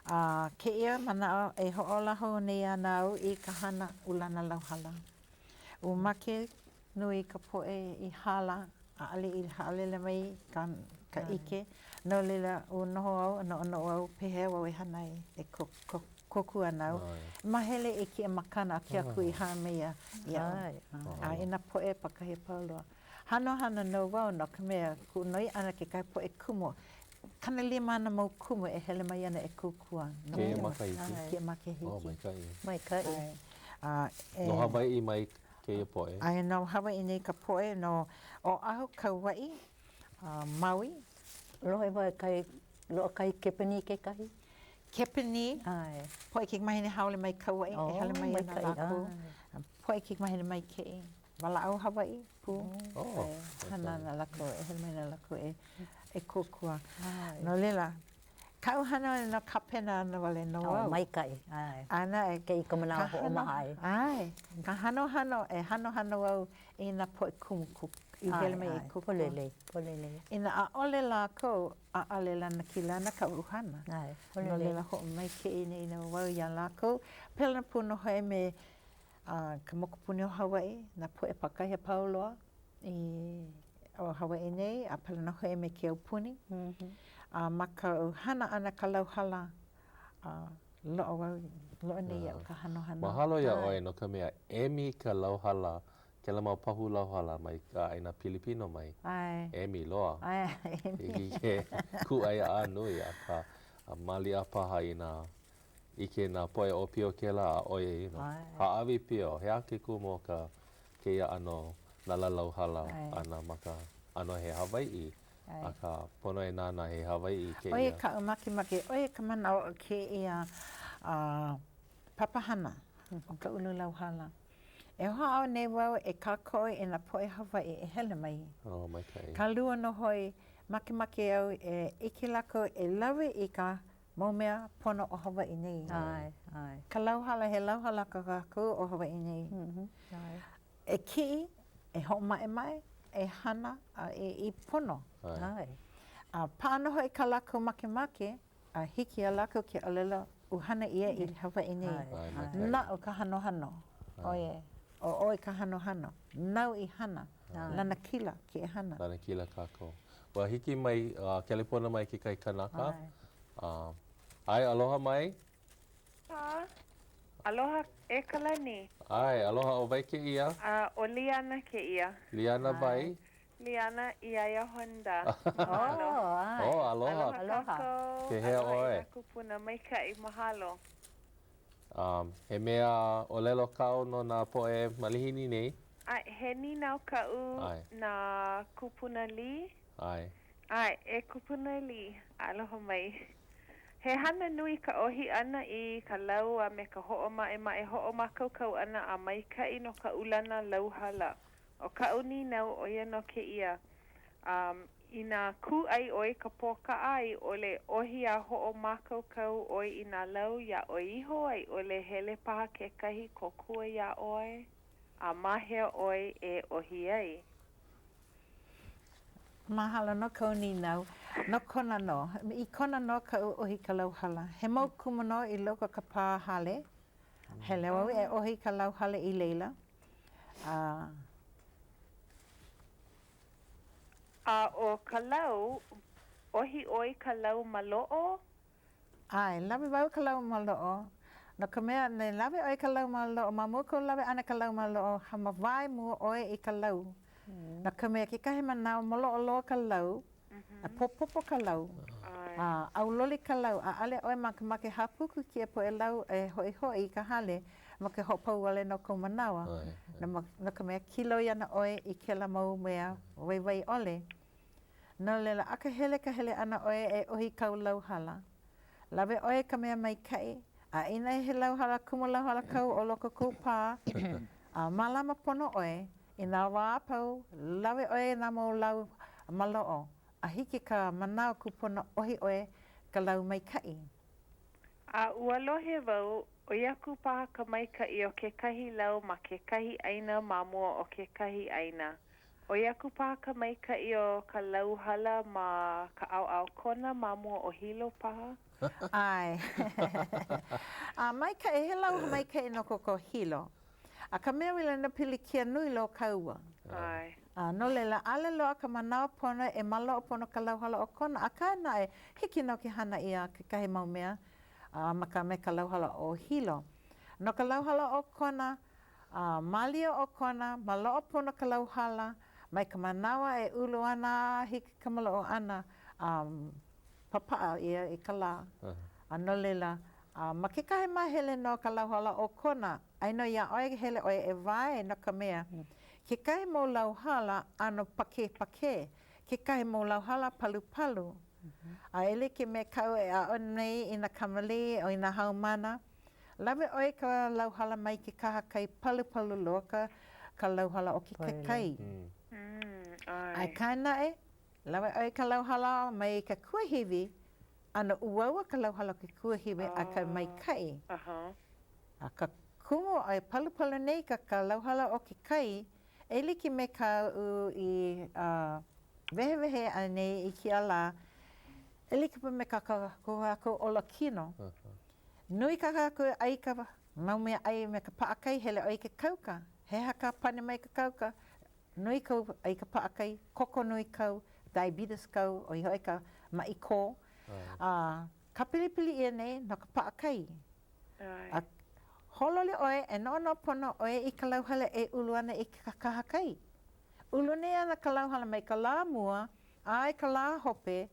Speaker 8: A kēia manaʻo e hoʻōla hou nei ana au i ka hana ulana lauhala. Ua make nui ka poʻe i hala, ʻaʻole i haʻalele mai ka ka ʻike, no laila, ua noho au a noʻonoʻo au pehea wau e hana ai e kōkua ana au. Mahele i kēia makana a ke Akua i hana mai iaʻu a i nā poʻe pākahi a pau loa. Hanohano nō wau no ka mea, kuʻu noi ʻana kekahi poʻe kumu, 50 nā mau kumu e hele mai ana e kōkua.
Speaker 7: Kēia makahiki?
Speaker 8: Kēia makahiki.
Speaker 7: Oh, maikaʻi.
Speaker 9: Maikaʻi.
Speaker 7: No Hawaiʻi mai kēia poʻe?
Speaker 8: ʻAe, no Hawaiʻi nei ka poʻe, no Oʻahu, Kauaʻi, Maui.
Speaker 9: Lohe wau kai, loaʻa kai Kepanī kekahi?
Speaker 8: Kepanī,
Speaker 9: ʻAe.
Speaker 8: Poʻe kaikamahine haole mai Kauaʻi e hele mai ana lākou. Poʻe kaikamahine mai Kēʻi. Walaʻau Hawaiʻi pū.
Speaker 7: Oh,
Speaker 8: hana ana lākou, e hele mai ana lākou e, e kōkua. No laila, kaʻu hana wale nō kāpena ana wale nō au.
Speaker 9: Oh, maikaʻi, ʻae.
Speaker 8: ʻAna e.
Speaker 9: Kēia ka manawa hoʻomaha ai.
Speaker 8: ʻAe, ka hanohano, e hanohano au i nā poʻe kumu i hele mai e kōkua.
Speaker 9: Pololei, pololei.
Speaker 8: Inā ʻaʻole lākou, ʻaʻole lanakila ana kaʻu hana.
Speaker 9: ʻAe, pololei.
Speaker 8: No laila, hoʻomaikaʻi nei nō wau iā lākou. Pēlā pū nō hoʻi me a ka mokupuni o Hawaiʻi, nā poʻe pākahi a pau loa i o Hawaiʻi nei, a pēlā nō hoʻi me ke aupuni. A ma ka hana ʻana ka lauhala, a loaʻa wau, loaʻa nei iaʻu ka hanohano.
Speaker 7: Mahalo iā ʻoe no ka mea emi ka lauhala, kēlā mau pahu lauhala mai ka ʻāina Pilipino mai.
Speaker 8: ʻAe.
Speaker 7: Emi loa.
Speaker 8: ʻAe, emi.
Speaker 7: Hiki ke kūʻai a nui, akā, maliʻa paha inā ʻike nā poʻe ʻōpio kēlā a ʻoe you know, hāʻawi pio, he aha ke kumu o ka kēia ʻano lala lauhala ʻana ma ka ʻano he Hawaiʻi, akā pono e nānā he Hawaiʻi kēia.
Speaker 8: ʻO ia kaʻu makemake, ʻo ia ka manaʻo o kēia papahana o ka ulu lauhala. E hoʻāʻo nei wau e kākoʻo i nā poʻe Hawaiʻi e hele mai.
Speaker 7: Oh, maikaʻi.
Speaker 8: Ka lua nō hoʻi, makemake au e ʻike lākou e lawe i ka mau mea pono o Hawaiʻi nei.
Speaker 9: ʻAe, ʻae.
Speaker 8: Ka lauhala, he lauhala ko kākou o Hawaiʻi nei.
Speaker 9: ʻAe.
Speaker 8: E kiʻi, e hoʻomaʻemaʻe, e hana, a e i pono.
Speaker 9: ʻAe.
Speaker 8: A paʻa nō hoʻi kā lākou makemake, a hiki iā lākou ke ʻōlelo ua hana ʻia i Hawaiʻi nei.
Speaker 7: ʻAe, maikaʻi.
Speaker 8: Naʻu ka hanohano, ʻoiai, ʻo ʻoe ka hanohano, nāu i hana, lanakila kēia hana.
Speaker 7: Lanakila kākou. Ua hiki mai, kelepona mai kekahi kanaka. ʻAe, aloha mai.
Speaker 10: Aloha e Kalani.
Speaker 7: ʻAe, aloha, ʻo wai kēia?
Speaker 10: ʻO Liana kēia.
Speaker 7: Liana wai?
Speaker 10: Liana Iaia Honda. Mahalo.
Speaker 7: Oh, aloha.
Speaker 10: Aloha kākou.
Speaker 7: Pehea ʻoe?
Speaker 10: Aloha i nā kūpuna maikaʻi, mahalo.
Speaker 7: He mea ʻōlelo kāu no nā poʻe malihini nei?
Speaker 10: ʻAe, he nīnau kaʻu na Kupuna Lee.
Speaker 7: ʻAe.
Speaker 10: ʻAe, e Kupuna Lee, aloha mai. He hana nui ka ʻohi ʻana i ka lau a me ka hoʻomaʻemaʻe hoʻomākaukau ʻana a maikaʻi no ka ulana lauhala. ʻO kaʻu nīnau, ʻo ia nō kēia. Um, inā kūʻai ʻoe i ka pōkaʻa a i ʻole ʻohi a hoʻomākaukau ʻoe i nā lau iā ʻoe iho a i ʻole hele paha kekahi kōkua iā ʻoe, a ma hea ʻoe e ʻohi ai?
Speaker 8: Mahalo no kou nīnau. No Kona nō. I Kona nō kaʻu ʻohi ka lau hala. He mau kumu nō i loko o ka pā hale. Hele wau e ʻohi i ka lau hala i laila. A.
Speaker 10: A ʻo ka lau, ʻohi ʻoe i ka lau maloʻo?
Speaker 8: ʻAe, lawe wau i ka lau maloʻo, no ka mea, ne lawe ʻoe i ka lau maloʻo, ma mua kou lawe ʻana i ka lau maloʻo, hāmāwae mua ʻoe i ka lau. No ka mea, kekahi manawa, maloʻo loa ka lau, a popopo ka lau, a ʻauloli ka lau, ʻaʻole ʻoe makemake hāpuku kēia poʻe lau e hoʻihoʻi i ka hale, ma ke hoʻopau wale nō kou manawa, no ka mea, kiloi ana ʻoe i kēlā mau mea waiwai ʻole. No laila, akahele ka hele ʻana ʻoe e ʻohi i kāu lau hala. Lawe ʻoe i ka mea maikaʻi, a inā he lau hala kumu lau hala kau o loko kou pā, a mālama pono ʻoe, i nā wā a pau, lawe ʻoe i nā mau lau maloʻo, a hiki ka manawa kūpono ʻohi ʻoe ka lau maikaʻi.
Speaker 10: A ua lohe wau, ʻoi aku paha ka maikaʻi o kekahi lau ma kekahi ʻāina ma mua o kekahi ʻāina. ʻOi aku paha ka maikaʻi o ka lau hala ma ka ʻaoʻao Kona ma mua o Hilo paha?
Speaker 8: ʻAe. A maikaʻi, he lau maikaʻi nō ko ko Hilo. A ka mea wela nō pilikia nui loa ka ua.
Speaker 10: ʻAe.
Speaker 8: A no laila, ʻaʻole loaʻa ka manawa pono e maloʻo pono ka lau hala o Kona, akā naʻe, hiki nō ke hana ʻia kekahi mau mea a ma ka me ka lau hala o Hilo. No ka lau hala o Kona, A mālie ʻo Kona, maloʻo pono ka lau hala, mai ka manawa e ulu ana a hiki ka maloʻo ʻana, a papaʻa ʻia i ka lā. A no laila, a ma kekahi māhele nō ka lau hala o Kona, ʻai nō iā ʻoe hele ʻoe e wae no ka mea, kekahi mau lau hala ʻano pakēpakē, kekahi mau lau hala palupalu. A e like me kaʻu e aʻo nei i nā kamaliʻi o i nā haumāna, Lawe ʻoe i ka lau hala mai ke kahakai palupalu loa ka ka lau hala o ke kai. Akā naʻe, lawe ʻoe i ka lau hala mai ka kuahiwi, ʻano uaua ka lau hala o ke kuahiwi akā maikaʻi. A ka kumu e palupalu nei ka ka lau hala o ke kai, e like me kaʻu i wehewehe aʻe nei i kēia lā, e like pū me kā ko kākou olakino. Nui kā kākou e ʻai ka mau mea ʻai me ka paʻakai, hele ʻoe i ke kauka. He aha ka pane mai ka kauka? Nui kou ʻai ka paʻakai, koko nui kau, diabetes kau, ʻo ia hoʻi ka maʻi kō. A ka pilipili ʻia nei no ka paʻakai. A hoʻololi ʻoe e noʻonoʻo pono ʻoe i ka lauhala e ulu ana i ke kahakai. Ulu nei ana ka lauhala mai ka lā mua a i ka lā hope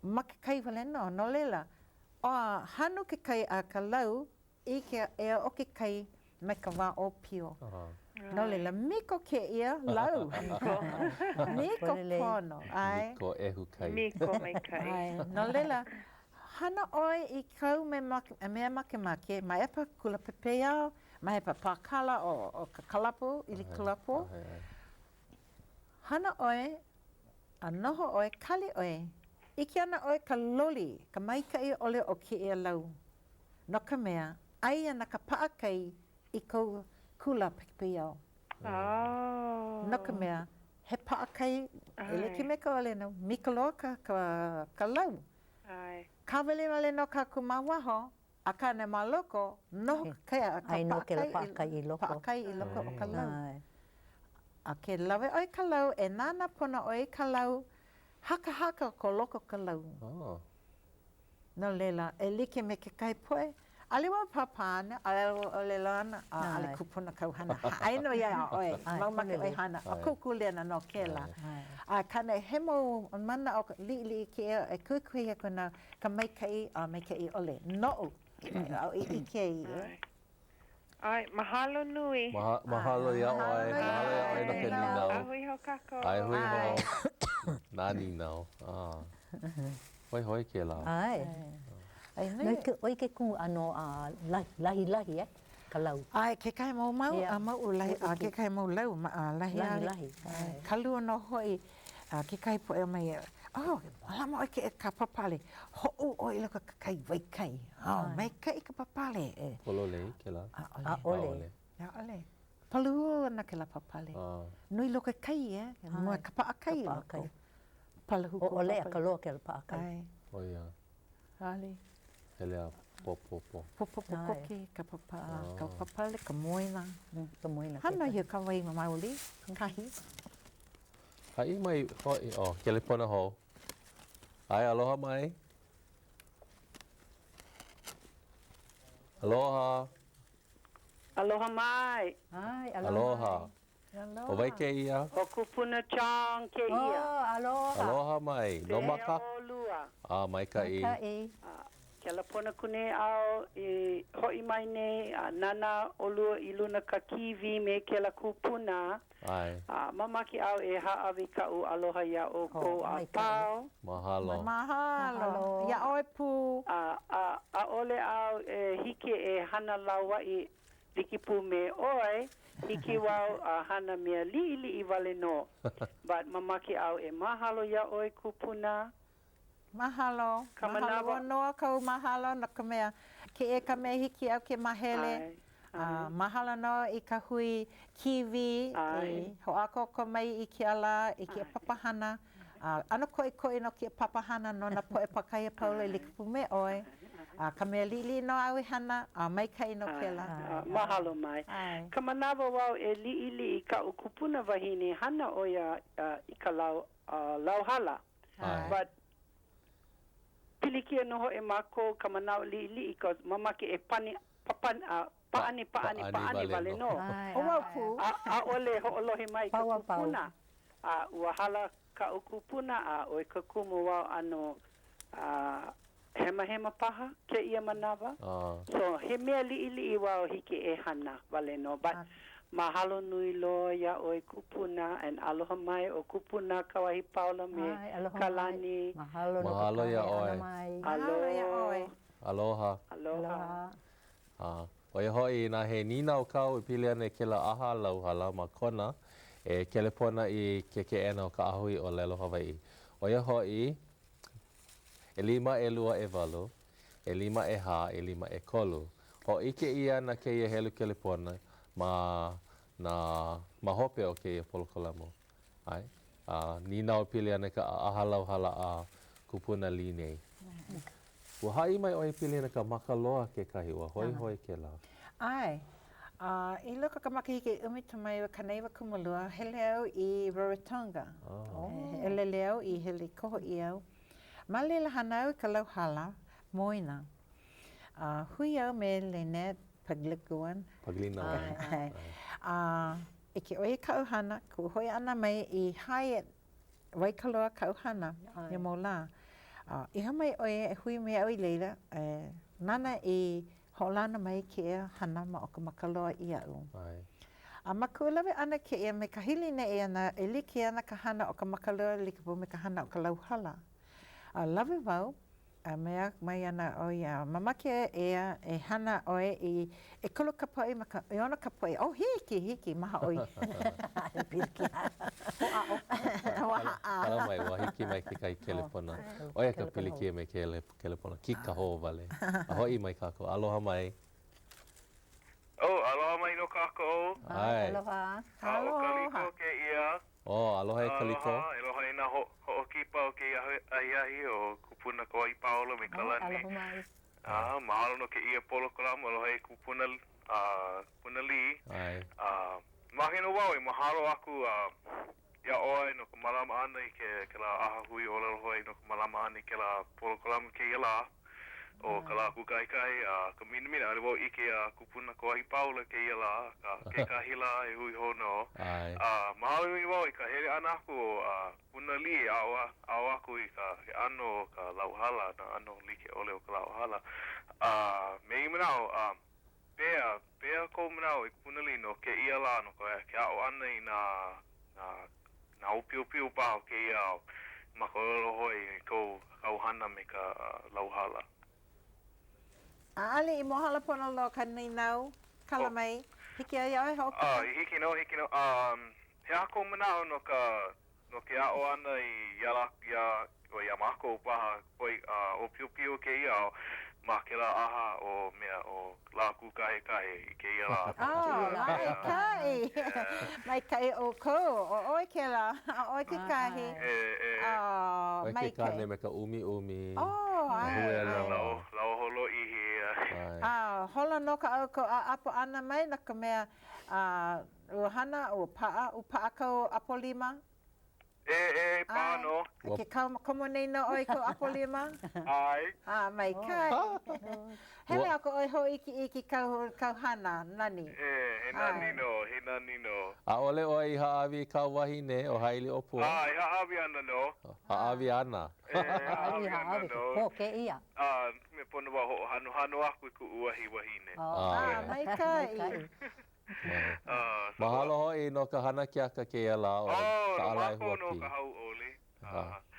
Speaker 8: ma ke kai wale nō. No laila, A hanu ke kai a ka lau i ke ea o ke kai mai ka wā ʻōpio. No laila, miko kēia lau. Miko pono, ʻae.
Speaker 7: Miko ʻehu kai.
Speaker 10: Miko maikaʻi.
Speaker 8: ʻAe. No laila, hana ʻoe i kāu mea makemake, ma hea paha kula pepeiao, ma hea paha pākala o ka kalapu, ʻili kalapu. Hana ʻoe a noho ʻoe, kali ʻoe. ʻIke ana ʻoe ka loli, ka maikaʻi ʻole o kēia lau. No ka mea, ʻai ana ka paʻakai i kou kula pepeiao. No ka mea, he paʻakai e like me ka ʻōlelo, miko loa ka, ka, ka lau. Kāwele wale nō kākou ma waho, Akā naʻe ma loko, noho ka
Speaker 9: ʻAi nō kēlā paʻakai i loko.
Speaker 8: Paʻakai i loko o ka lau. A ke lawe ʻoe i ka lau, e nānā pono ʻoe i ka lau, hakahaka ko loko o ka lau. No laila, e like me kekahi poʻe, ʻaʻole wau pāpā ana, ʻaʻole wau ʻōlelo ana, a ʻaʻole kūpono kāu hana. ʻAe nō iā ʻoe, mamake ʻoe hana, ʻo kou kuleana nō kēlā. Akā naʻe, he mau manaʻo liʻiliʻi kēia e kuhikuhi aku ana Ka maikaʻi a maikaʻi ʻole noʻu, aʻu i ʻike ai e.
Speaker 10: ʻAe, mahalo nui.
Speaker 7: Mahalo iā ʻoe, mahalo iā ʻoe no ke nīnau.
Speaker 10: A hui hou kākou.
Speaker 7: ʻAe hui hou. Nā nīnau. Hoihoi kēlā.
Speaker 9: ʻAe. ʻOi ke kumu ʻano lahilahi e ka lau.
Speaker 8: ʻAe, kekahi mau mau, a mauʻu lahi, a kekahi mau lau lahi. Lahilahi. Ka lua nō hoʻi. A kekahi poʻe mai, oh, mālama ʻoe ke ka pāpale, hoʻō ʻoe i loko ka kai, wai kai. Oh, maikaʻi ka pāpale.
Speaker 7: Pololei kēlā?
Speaker 8: ʻAʻole. ʻAʻole. ʻAʻole. Paluhū ana kēlā pāpale. Nui loa ke kai, eh? Mua ka paʻakai i loko. Paluhū
Speaker 9: ko pāpale. ʻOʻoleʻa ka loa kēlā paʻakai.
Speaker 8: ʻAe.
Speaker 7: ʻO ia.
Speaker 8: ʻAʻole.
Speaker 7: Hele a popopo.
Speaker 8: Popopo koke ka papa, ka pāpale, ka moena.
Speaker 9: Ka moena.
Speaker 8: Hana ia ka wai maoli, kahi.
Speaker 7: Haʻi mai hoʻi, oh, kelepona hou. ʻAe, aloha mai. Aloha.
Speaker 11: Aloha mai.
Speaker 9: ʻAe,
Speaker 7: aloha. Aloha. ʻO wai kēia?
Speaker 11: ʻO Kupuna Chong kēia.
Speaker 9: Oh, aloha.
Speaker 7: Aloha mai. No
Speaker 11: Pehea ʻolua?
Speaker 7: A, maikaʻi.
Speaker 9: Maikaʻi.
Speaker 11: Kelepona aku nei au i hoʻi mai nei a nānā ʻolua i luna ka kīwī me kēlā kupuna.
Speaker 7: ʻAe.
Speaker 11: A mamake au e hāʻawi kaʻu aloha iā ʻoukou a pau.
Speaker 7: Mahalo.
Speaker 8: Mahalo. Iā ʻoe pū.
Speaker 11: A, a, ʻaʻole au e hiki e hana lauaʻi like pū me ʻoe, hiki wau a hana mea liʻiliʻi wale nō. But mamake au e mahalo iā ʻoe kupuna.
Speaker 8: Mahalo.
Speaker 11: Ka
Speaker 8: Mahalo.
Speaker 11: manawa.
Speaker 8: Ua noa kou mahalo no ka mea, kēia ka mea hiki iaʻu ke mahele.
Speaker 11: ʻAe.
Speaker 8: A mahalo nō i ka hui kīwī i hoʻākoakoa mai i kēia lā i kēia papahana. A ʻano koʻikoʻi nō kēia papahana no nā poʻe pākahi a pau loa e like pū me ʻoe. A ka mea liʻiliʻi nō āu e hana, a maikaʻi nō kēlā.
Speaker 11: Mahalo mai. Ka manawa wau e liʻiliʻi kaʻu kupuna wahine hana ʻo ia i ka lau lauhala. But pilikia nō hoʻi mākou ka manawa liʻiliʻi cause mamake e pane Pāʻani, pāʻani, pāʻani wale nō.
Speaker 8: ʻO wau pū.
Speaker 11: A ʻaʻole hoʻolohe mai ka kupuna. A ua hala kaʻu kupuna a ʻoi ka kumu wau ʻano hemahema paha kēia manawa. So he mea liʻiliʻi wau hiki e hana wale nō. But mahalo nui loa iā ʻoe kupuna and aloha mai ʻo kupuna Kauahipaula me Kalani.
Speaker 7: Mahalo iā ʻoe.
Speaker 8: Mahalo iā ʻoe.
Speaker 7: Aloha.
Speaker 11: Aloha.
Speaker 7: A ʻo ia hoʻi, inā he nīnau kāu e pili ana i kēlā ʻaha lauhala ma Kona, e kelepona i ke keʻena o ka ʻAhahui ʻŌlelo Hawaiʻi. ʻO ia hoʻi, ʻelima ʻelua ʻewalu, ʻelima ʻehā, ʻelima ʻekolu. Hōʻike ʻia ana kēia helu kelepona ma nā ma hope o kēia polokolamu. ʻAe. A nīnau e pili ana i ka ʻaha lauhala a Kupuna Lee nei. Ua haʻi mai ʻoe e pili ana ka makaloa kekahi, ua hoihoi kēlā.
Speaker 8: ʻAe. A i loko o ka makahiki ʻumikumamāiwa 92, hele au i Rarotonga. He ʻelele au i hele koho ʻia au. Ma laila hana au i ka lauhala moena. A hui au me Lynette Paglikuan.
Speaker 7: Paglinawan.
Speaker 8: ʻAe. A ʻike ʻo ia i kaʻu hana, kuʻu hoʻi ʻana mai i Hyatt Waikoloa kaʻu hana ia mau lā. A iho mai ʻo ia e hui me aʻu i laila, e nāna i hoʻolauna mai kēia hana ma o ka makaloa iaʻu. A ma kuʻu lawe ʻana kēia me ka hilinaʻi ʻana e like ana ka hana o ka makaloa like pū me ka hana o ka lauhala. A lawe wau A mea mai ana ʻo ia, Mamake ʻeā e hana ʻoe i ʻekolu kapuaʻi ma ka ʻeono kapuaʻi. Oh, hiki, hiki, mahaʻoi. Pilikia. Hoʻāʻo.
Speaker 7: Hala mai, ua hiki mai kekahi kelepona. ʻO ia ka pilikia me kēia kelepona, kīkahō wale. A hoʻi mai kākou. Aloha mai.
Speaker 12: Oh, aloha mai nō kākou.
Speaker 7: ʻAe.
Speaker 9: Aloha.
Speaker 12: A ʻo Kaliko kēia.
Speaker 7: Oh, aloha e Kaliko.
Speaker 12: Aloha, aloha i nā hoʻokipa o kēia ahiahi o Kupuna Kauahipaula me Kalani.
Speaker 9: Aloha mai.
Speaker 12: A, mahalo no kēia polokolamu, aloha e Kupuna, Kupuna Lee.
Speaker 7: ʻAe.
Speaker 12: A, mamake nō wau e mahalo aku iā ʻoe no ka mālama ʻana i ke kēlā ʻahahui ʻōlelo Hawaiʻi no ka mālama ʻana i kēlā polokolamu kēia lā. ʻO ka lā kūkaʻikahi a ka minamina, ʻaʻole wau ʻike iā Kupuna Kauahipaula kēia lā, akā kekahi lā e hui hou nō. A mahalo nui wau i ka hele ʻana aku o Kupuna Lee e aʻo aku i ka ke ʻano o ka lauhala, nā ʻano like ʻole o ka lauhala. A me ia manaʻo, a pehea, pehea kou manaʻo e Kupuna Lee no kēia lā, no ke aʻo ʻana i nā, nā, nā ʻōpiopio paha o kēia ao ma ka ʻōlelo Hawaiʻi i kou kāu hana me ka lauhala.
Speaker 8: ʻAʻole i mōhala pono loa ka nīnau. Kala mai. Hiki iā ʻoe hoʻopuka?
Speaker 12: Hiki nō, hiki nō. He aha kou manaʻo no ka. no ke aʻo ʻana i iā lā, iā, ʻo iā mākou paha, poʻe ʻōpiopio kēia ao ma kēlā ʻaha o mea ʻo Lākūkahekahe i kēia lā.
Speaker 8: Oh, maikaʻi. Maikaʻi ʻoukou. ʻO ʻoe kēlā, a ʻoe kekahi.
Speaker 12: E, e.
Speaker 8: Oh,
Speaker 7: ʻOe ke
Speaker 8: maikaʻi.
Speaker 7: kāne me ka ʻumiʻumi.
Speaker 8: Oh,
Speaker 7: Ka
Speaker 8: ʻae,
Speaker 7: huelo.
Speaker 8: ʻae.
Speaker 12: Lauoho lōʻihi.
Speaker 7: ʻAe.
Speaker 8: A holo nō kā ʻoukou ʻaʻapo ʻana mai no ka mea, a ua hana, ua paʻa, ua paʻa kou ʻapo lima?
Speaker 12: E, e, paʻa nō.
Speaker 8: ʻAe, ke kau, komo nei nō ʻoe i kou ʻapo lima?
Speaker 12: ʻAe.
Speaker 8: A, maikaʻi. Hele aku ʻoe hōʻikeʻike kau, kau hana, nani.
Speaker 12: E, he nani nō, he nani nō.
Speaker 7: ʻAʻole ʻoe i hāʻawi i kāu wahine ʻo Hailiʻōpua?
Speaker 12: A, e hāʻawi ana nō.
Speaker 7: Hāʻawi ana.
Speaker 12: E, hāʻawi ana nō.
Speaker 9: Pō kēia.
Speaker 12: A, me pono wau hoʻohanohano aku i kuʻu wahi wahine.
Speaker 8: A, maikaʻi.
Speaker 7: Mahalo hoʻi no ka hana keaka kēia lā o
Speaker 12: Oh,
Speaker 7: ka
Speaker 12: no
Speaker 7: ʻAlae
Speaker 12: mākou nō
Speaker 7: Huapi.
Speaker 12: ka hauʻoli.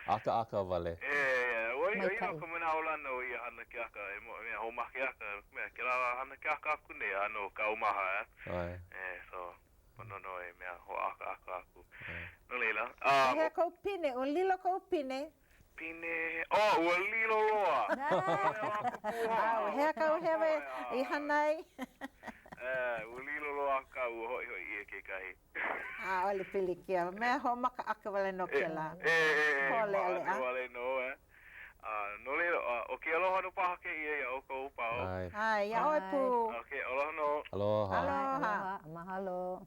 Speaker 7: ʻAkaʻaka wale.
Speaker 12: E, ʻoi ʻoi nō ka manaʻolana o ia hana keaka, e mea hoʻomakeʻaka, mea kēlā hana keaka aku nei ʻano kaumaha, eh?
Speaker 7: ʻAe.
Speaker 12: E, so, pono nō e mea hoʻākaʻaka aku. No laila,
Speaker 8: Pehea kou pine? Ua lilo kou pine?
Speaker 12: Pine, oh, ua lilo loa.
Speaker 8: A hea kāu hewa i hana ai?
Speaker 12: ʻAe, ua lilo loa akā ua hoʻihoʻi ʻia kekahi.
Speaker 8: ʻAʻole pilikia, mea hoʻomakaʻaka wale nō kēlā.
Speaker 12: E, e, e,
Speaker 8: Hoʻoleʻaleʻa.
Speaker 12: pāʻani wale nō, eh. A, no laila, ʻo ke aloha nō paha kēia iā ʻoukou pau.
Speaker 7: ʻAe.
Speaker 8: ʻAe, iā ʻoe pū.
Speaker 12: Okay, aloha nō.
Speaker 7: Aloha.
Speaker 8: Aloha.
Speaker 9: Mahalo.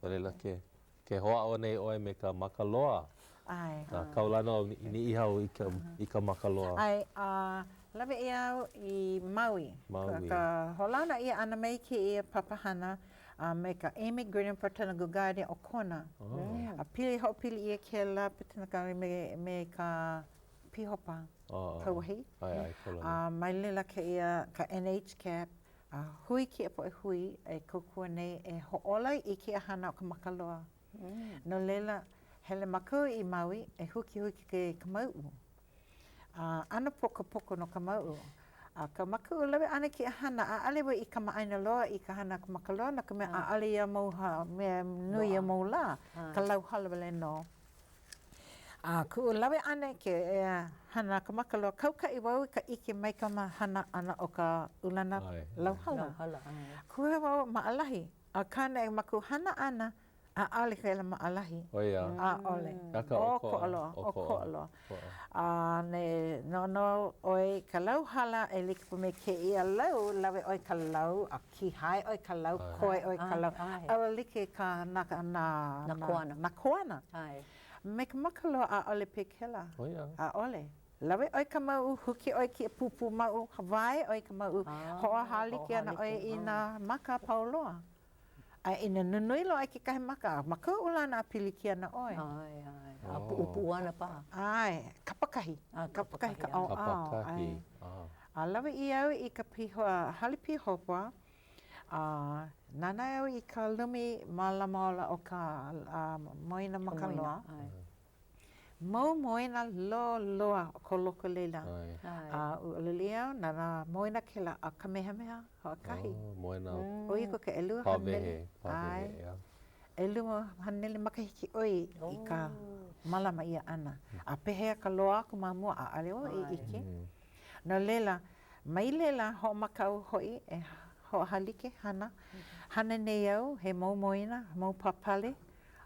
Speaker 7: No laila, ke, ke hoʻāʻo nei ʻoe me ka makaloa.
Speaker 8: ʻAe.
Speaker 7: Ka kaulana o Niʻihau i ka, i ka makaloa.
Speaker 8: ʻAe, a lawe ʻia au i Maui.
Speaker 7: Maui.
Speaker 8: Ka hoʻolauna ʻia ʻana mai kēia papahana a me ka Amy Greenham Botanical Garden o Kona.
Speaker 7: Oh.
Speaker 8: A pili, hoʻopili ʻia kēlā Botanical Garden me, me ka Pīhopa
Speaker 7: Oh.
Speaker 8: Kauwahi.
Speaker 7: ʻAe, ʻae, kaulana.
Speaker 8: A mai laila kēia, ka NHCAP, A hui kēia poʻe hui e kōkua nei e hoʻōla i kēia hana o ka makaloa. No laila, hele mākou i Maui e hukihuki i ka mauʻu. A ʻano pokopoko nō ka mauʻu. A ka mākou lawe ʻana i kēia hana, ʻaʻole wau i kamaʻāina loa i ka hana ka makaloa, no ka mea, ʻaʻole ia mau mea nui ia mau lā, ka lau hala wale nō. A kuʻu lawe ʻana i kēia hana ka makaloa, kaukaʻi wau i ka ʻike mai ka hana ʻana o ka ulana lauhala. Kūhelu wau maʻalahi, akā naʻe ma kuʻu hana ʻana, ʻaʻole kēlā maʻalahi. ʻAʻole. ʻOkoʻa loa, ʻokoʻa loa. A ne noʻonoʻo ʻoe i ka lauhala e like pū me kēia lau, lawe ʻoe i ka lau a kīhae ʻoe i ka lau, koe ʻoe i ka lau. ʻAʻole like ka nā nā nā koana. Me ka makaloa ʻaʻole pekela. ʻAʻole. Lawe ʻoe i ka mauʻu, huki ʻoe i kēia pūpū mauʻu, wae ʻoe i ka mauʻu, hoʻohālike ana ʻoe i nā maka a pau loa. A inā nunui loa kekahi maka, ma kou ulana a pilikia ana ʻoe.
Speaker 9: ʻAe, ʻae. A puʻupuʻu ana paha.
Speaker 8: ʻAe, kapakahi. Kapakahi ka ʻaoʻao.
Speaker 7: Kapakahi.
Speaker 8: A lawe ʻia au i ka piho, hale pīhopa, a nānā au i ka lumi mālama ola o ka moena makaloa. Mau moena loloa ko loko laila. A ua ʻōlelo ʻia au, na nā moena kēlā a Kamehameha hoʻokahi.
Speaker 7: Oh, moena.
Speaker 8: ʻOi aku ka 200.
Speaker 7: Pāwehe, pāwehe, ʻeā.
Speaker 8: 200 makahiki ʻoi i ka mālama ʻia ʻana. A pehea ka loa aku ma mua, ʻaʻole wau i ʻike. No laila, mai laila hoʻomaka au hoʻi e hoʻohālike hana. Hana nei au he mau moena, mau pāpale,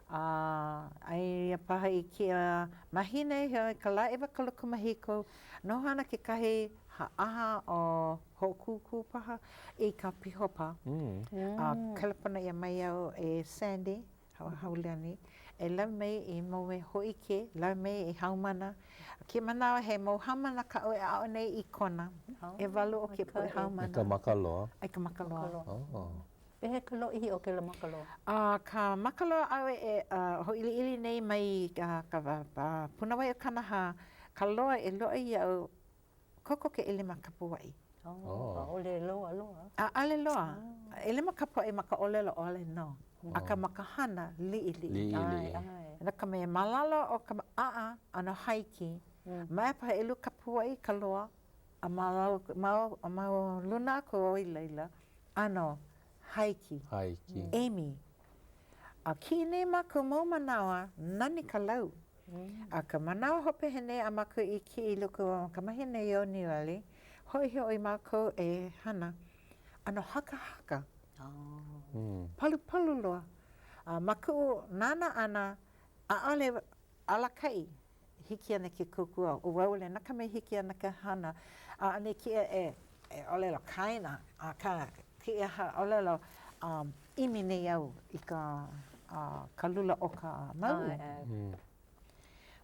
Speaker 8: A aia paha i kēia mahina i ka lā 27, noho ana kekahi ʻaha o hoʻokūkū paha i ka pīhopa. A kelepona ʻia mai au e Sandy Haulani e lawe mai i mau mea hōʻike, lawe mai i haumana. Kēia manawa he mau haumana kaʻu e aʻo nei i Kona. ʻEwalu o kēia poʻe haumana.
Speaker 7: I ka makaloa?
Speaker 8: I ka makaloa.
Speaker 7: Oh.
Speaker 9: Pehea ka lōʻihi o kēlā makaloa?
Speaker 8: A ka makaloa aʻu e hōʻiliʻili nei mai ka punawai o Kanahā, ka loa e loaʻa iaʻu kokoke ʻelima kapuaʻi.
Speaker 9: Oh, ʻaʻole loa loa.
Speaker 8: ʻAʻole loa. ʻElima kapuaʻi ma ka ʻōlelo ʻole nō. Akā ma ka hana, liʻiliʻi.
Speaker 7: Liʻiliʻi.
Speaker 8: No ka mea, ma lalo o ka ʻaʻa ʻano haiki, ma paha ʻelua kapuaʻi ka loa, a ma ma luna aku o i laila, ʻano haiki.
Speaker 7: Haiki.
Speaker 8: ʻEmi. A kiʻi nei mākou mau manawa, nani ka lau. A ka manawa hope he nei a mākou i kiʻi i loko o ka mahina Ianuali, hoʻihoʻi mākou e hana ʻano hakahaka, palupalu loa. A ma kuʻu nānā ʻana, ʻaʻole alakaʻi hiki ana ke kōkua, ʻo wau wale nō ka mea hiki ana ka hana, ʻaʻole kēia e ʻōlelo kaena, akā kēia ʻōlelo ʻimi nei au i ka ka lula o ka mauʻu.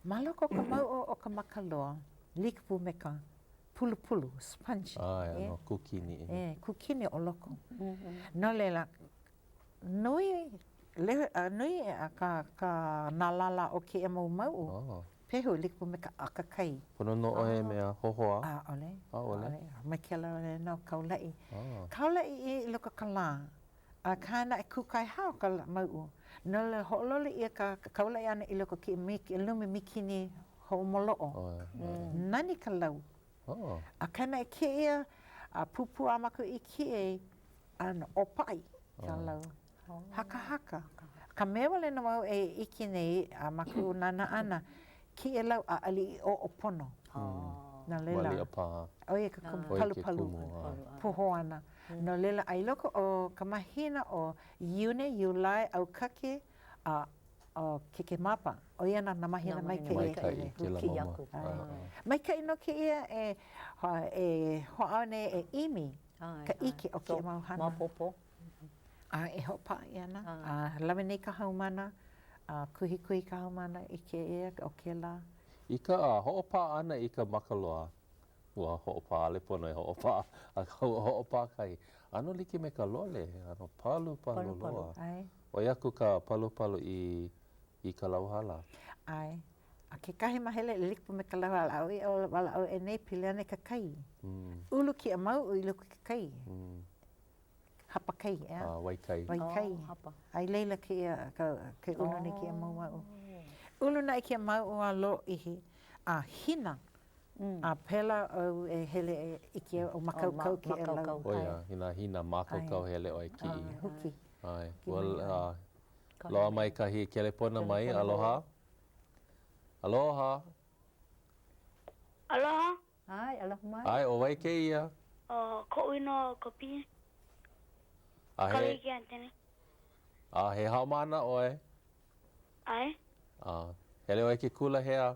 Speaker 8: Ma loko o ka mauʻu o ka makaloa, like pū me ka pulupulu, sponge.
Speaker 7: ʻAe, ʻano kūkini.
Speaker 8: ʻE, kūkini o loko. No laila, nui, nui ka, ka, nā lālā o kēia mau mauʻu, pehu like pū me ka ʻakakai.
Speaker 7: Pono nō ʻoe he mea hohoa?
Speaker 8: ʻAʻole.
Speaker 7: ʻAʻole?
Speaker 8: Me kēlā wale nō kaulaʻi. Kaulaʻi i loko o ka lā, akā naʻe kūkaehao ka mauʻu. No laila, hoʻololi ʻia ka kaulaʻi ʻana i loko o kēia lumi mīkini hoʻomoloʻo. Nani ka lau. Akā naʻe kēia pūpū a mākou i kiʻi ʻano ʻōpaʻi ka lau. Hakahaka. Ka mea wale nō au e ʻike nei a ma kuʻu nānā ʻana, kēia lau ʻaʻole i oʻo pono. No laila, ʻo ia ke kumu palupalu pohō ana. No laila, a i loko o ka mahina ʻo Iune, Iulai, ʻAukake, a ʻo Kekemapa, ʻo ia nā mahina maikaʻi e kiʻi aku. Maikaʻi nō kēia e e hoʻāʻo nei e ʻimi ka ʻike o kēia mau hana.
Speaker 9: Maopopo.
Speaker 8: A e hoʻopaʻa ʻia ana, a lawe nei ka haumāna, a kuhikuhi ka haumāna i kēia ʻo kēlā.
Speaker 7: I ka hoʻopā ʻana i ka makaloa, ua hoʻopā, ʻaʻole pono e hoʻopā, akā ua hoʻopā kahi. ʻAno like me ka lole, ʻano palupalu loa.
Speaker 8: ʻAe.
Speaker 7: ʻOi aku ka palupalu i i ka lauhala.
Speaker 8: ʻAe. A kekahi mahele e like pū me ka lauhala, ʻaʻole i walaʻau e nei pili ana i ka kai. Ulu kēia mauʻu i loko i ke kai. Hapa kai, ʻeā?
Speaker 7: A, wai kai.
Speaker 8: Wai kai.
Speaker 9: Oh, hapa.
Speaker 8: A i laila kēia, ka, ke ulu nei kēia mau mauʻu. Ulu naʻe kēia mauʻu a lōʻihi, a hina. A pēlā au e hele e ʻike au, mākaukau kēia lau.
Speaker 7: ʻO ia, inā hina mākaukau hele ʻoe kiʻi.
Speaker 8: Huki.
Speaker 7: ʻAe. Ua loaʻa mai kahi kelepona mai. Aloha. Aloha.
Speaker 13: Aloha.
Speaker 9: ʻAe, aloha mai.
Speaker 7: ʻAe, ʻo wai kēia?
Speaker 13: ʻO koʻu inoa ʻo Kapi.
Speaker 7: A he.
Speaker 13: Kawiki Anthony.
Speaker 7: A he haumāna ʻoe?
Speaker 13: ʻAe.
Speaker 7: A hele ʻoe i ke kula hea?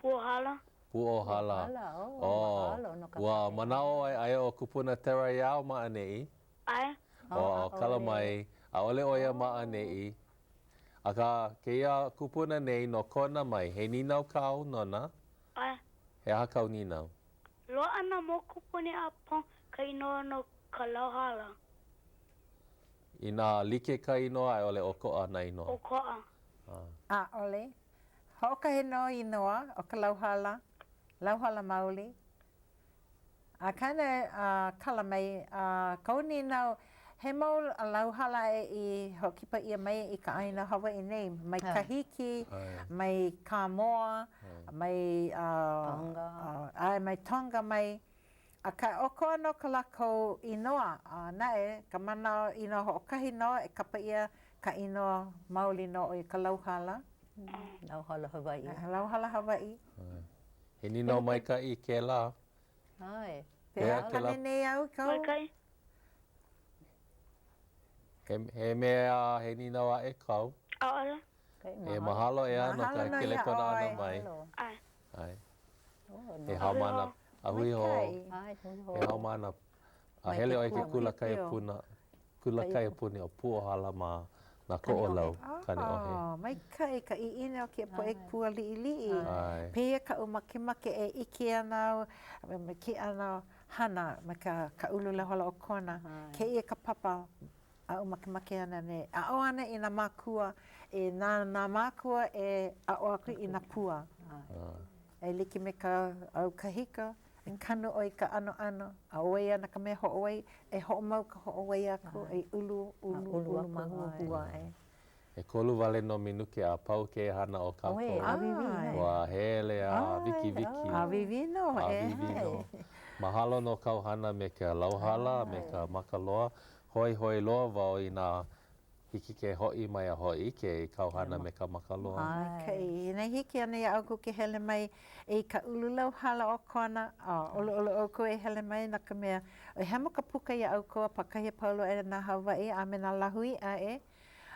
Speaker 13: Puohala.
Speaker 7: Puohala.
Speaker 9: Puohala, oh,
Speaker 7: oh.
Speaker 9: mahalo no ka
Speaker 7: Ua manaʻo ʻoe aia ʻo Kupuna Terra Yao ma ʻaneʻi?
Speaker 13: ʻAe.
Speaker 7: Oh, kala mai, ʻaʻole ʻo ia ma ʻaneʻi. Akā, kēia kupuna nei no Kona mai, he nīnau kāu nona?
Speaker 13: ʻAe.
Speaker 7: He aha kāu nīnau?
Speaker 13: Loaʻa nā mokupuni a pau ka inoa no ka lauhala.
Speaker 7: Inā like ka inoa a i ʻole ʻokoʻa nā inoa?
Speaker 13: ʻOkoʻa.
Speaker 8: ʻAʻole. Hoʻokahi nō inoa o ka lauhala, lauhala maoli. Akā naʻe, kala mai kou nīnau, he mau lauhala i hoʻokipa ʻia mai i ka ʻāina Hawaiʻi nei, mai Kahiki, mai Kāmoa, mai
Speaker 9: Tonga.
Speaker 8: ʻae, mai Tonga mai. Akā, ʻokoʻa nō ko lākou inoa, a naʻe, ka manaʻo inoa hoʻokahi nō e kapa ʻia ka inoa maoli nō ʻo ia ka lauhala.
Speaker 9: Lauhala Hawaiʻi.
Speaker 8: Lauhala Hawaiʻi.
Speaker 7: He nīnau maikaʻi kēlā.
Speaker 9: ʻAe.
Speaker 7: Pehea kēlā?
Speaker 8: Pane nei au i kau.
Speaker 13: Maikaʻi.
Speaker 7: He, he mea, he nīnau aʻe kau?
Speaker 13: ʻAʻole.
Speaker 7: E mahalo ʻeā no ka kelepona ʻana mai.
Speaker 13: ʻAe.
Speaker 7: ʻAe. He haumāna, a hui hou. He haumāna, a hele ʻoe i ke kula kaiapuna. Kula Kaiapuni o Puohala ma nā Koʻolau, Kaneʻohe.
Speaker 8: Oh, maikaʻi ka ʻiʻini o kēia poʻe pua liʻiliʻi. Pēia kaʻu makemake e ʻike ana au me ke ʻano hana me ka ka ulu lauhala o Kona. Kēia ka papa aʻu makemake ana e aʻo ana i nā mākua, e na nā mākua e aʻo aku i nā pua. E like me ka au kahiko, E kanu ʻoe i ka ʻanoʻano, a ʻo wai ana ka mea hoʻowai, e hoʻomau ka hoʻowai aku, e ulu, ulu, ulu māhuahua aʻe.
Speaker 7: ʻEkolu wale nō minuke a pau kēia hana o kākou. Ua hele a wikiwiki.
Speaker 8: ʻĀwīwī nō, e.
Speaker 7: ʻĀwīwī nō. Mahalo no kāu hana me ka lauhala, me ka makaloa. Hoihoi loa wau i nā. hiki ke hoʻi mai a hōʻike i kāu hana me ka maka loa.
Speaker 8: Maikaʻi. Inā hiki ana iā ʻoukou ke hele mai i ka ulu lau hala o Kona, a ʻoluʻolu ʻoukou e hele mai no ka mea, e hemo ka puka iā ʻoukou a pākahi a pau loa e nā Hawaiʻi a me nā lāhui aʻe.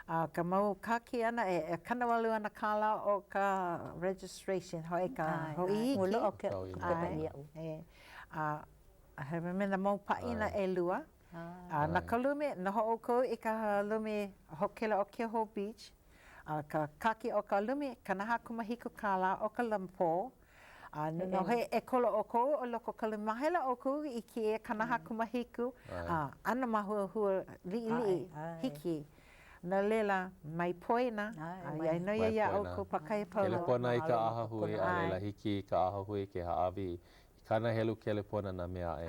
Speaker 8: A ka mau kāki ʻana e 80 ana kālā o ka registration hoʻi ka hoʻohiki.
Speaker 9: Ua loaʻa ke pepa iaʻu.
Speaker 8: A he me nā mau pāʻina ʻelua. A na ka lumi, noho ʻoukou i ka lumi hōkele o Keauhou Beach. A ka kāki o ka lumi, 47 kālā o ka pō. A no he ʻekolu ʻoukou o loko o ka lumi, mahele ʻoukou i kēia 47, a ʻano māhuahua liʻiliʻi, hiki. No laila, mai poina, a ia nō ia iā ʻoukou pākahi a pau loa.
Speaker 7: Kelepona i ka ʻahahui, a laila hiki i ka ʻahahui ke hāʻawi i kāna helu kelepona nā mea aʻe.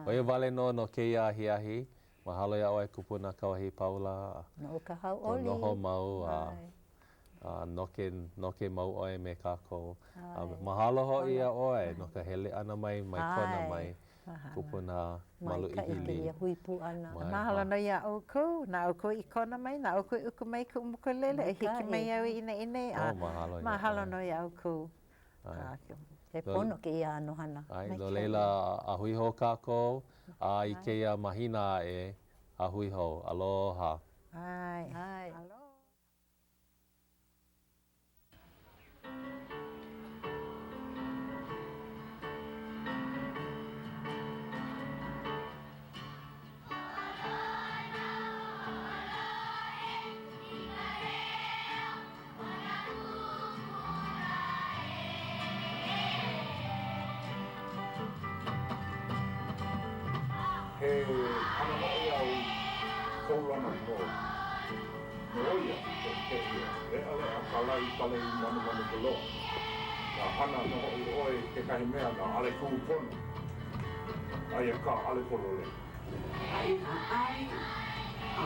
Speaker 7: ʻO ia wale nō no kēia ahiahi. Mahalo iā ʻoe kupuna Kauahipaula.
Speaker 9: No ka hauʻoli.
Speaker 7: Kou noho mau a noke, noke mau ʻoe me kākou. A mahalo hoʻi iā ʻoe no ka hele ʻana mai mai Kona mai, kupuna Maluʻihi Lee.
Speaker 9: Maikaʻi kēia hui pū ʻana.
Speaker 8: Mahalo nō iā ʻoukou, na ʻoukou i Kona mai, na ʻoukou i uku mai kuʻu mokulele e hiki mai au i ʻaneʻi nei.
Speaker 7: Oh, mahalo iā ʻoe.
Speaker 8: Mahalo nō iā ʻoukou.
Speaker 9: He pono kēia ʻano hana.
Speaker 7: ʻAe, no laila, a hui hou kākou, a i kēia mahina aʻe, a hui hou. Aloha.
Speaker 8: ʻAe. Aloha.
Speaker 1: He hana noʻeau kaulana nō nō ia ke ʻike ʻia. Leʻaleʻa ka lae pale i manumanu ka loa. A hana nō hoʻi ʻoe i kekahi mea na ʻaʻole kū pono, aia kā ʻaʻole pololei.
Speaker 2: A inā ʻae, a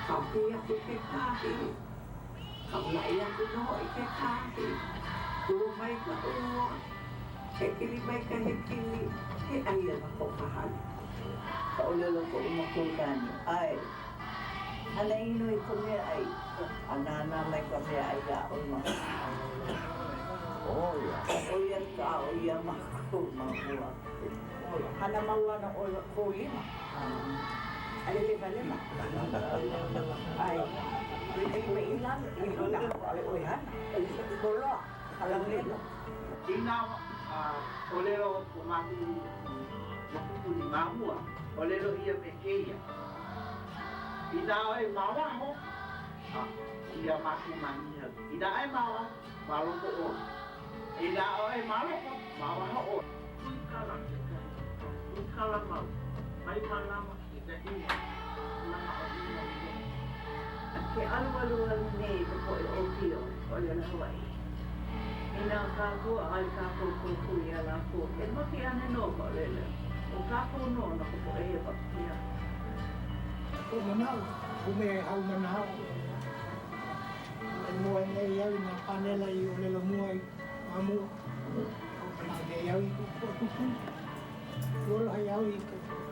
Speaker 2: kāpī aku kekahi, kaulaʻi aku nō hoʻi kekahi, kū mai ka ua, hekili mai ka hekili, he ʻai ana ko ka hale.
Speaker 3: Ka ʻōlelo o koʻu makuakāne, ʻAe, hana ʻino i ka meaʻai, a nānā mai ka meaʻai iā ʻoe ma ʻO ia ka aʻo iā mākou ma mua.
Speaker 4: Hana mau ana ʻoe kou lima. ʻAʻole lewalewa. ʻAe. I i lalo, i luna, ʻaʻole ʻoe hana. Holoa, ka laulelo.
Speaker 5: Inā ʻōlelo ko mākou mokupuni ma mua, ʻōlelo ʻia me kēia, Inā ʻoe ma waho, a iā mākou ma Niʻihau. Inā ʻoe ma waho, ma loko ʻoe. Inā ʻoe ma loko, ma waho ʻoe. Huikala kekahi, huikala mau, mai mālama i ka ʻino, manaʻo ʻino i loko.
Speaker 3: Ke alualu nei ka poʻe ʻōpio ʻōlelo Hawaiʻi. Inā kākou ʻaʻole kākou kōkua iā lākou, e make ana nō ka ʻōlelo. ʻO kākou nō no ka poʻe hewa. Ia.
Speaker 6: Koʻu manaʻo, ʻume e haumana au. E moe nei au i nā pānela i ʻōlelo mua ai ma mua. Hoʻomanaʻo nei au i kuʻu poʻe kūpuna. Ua lohe au i ka.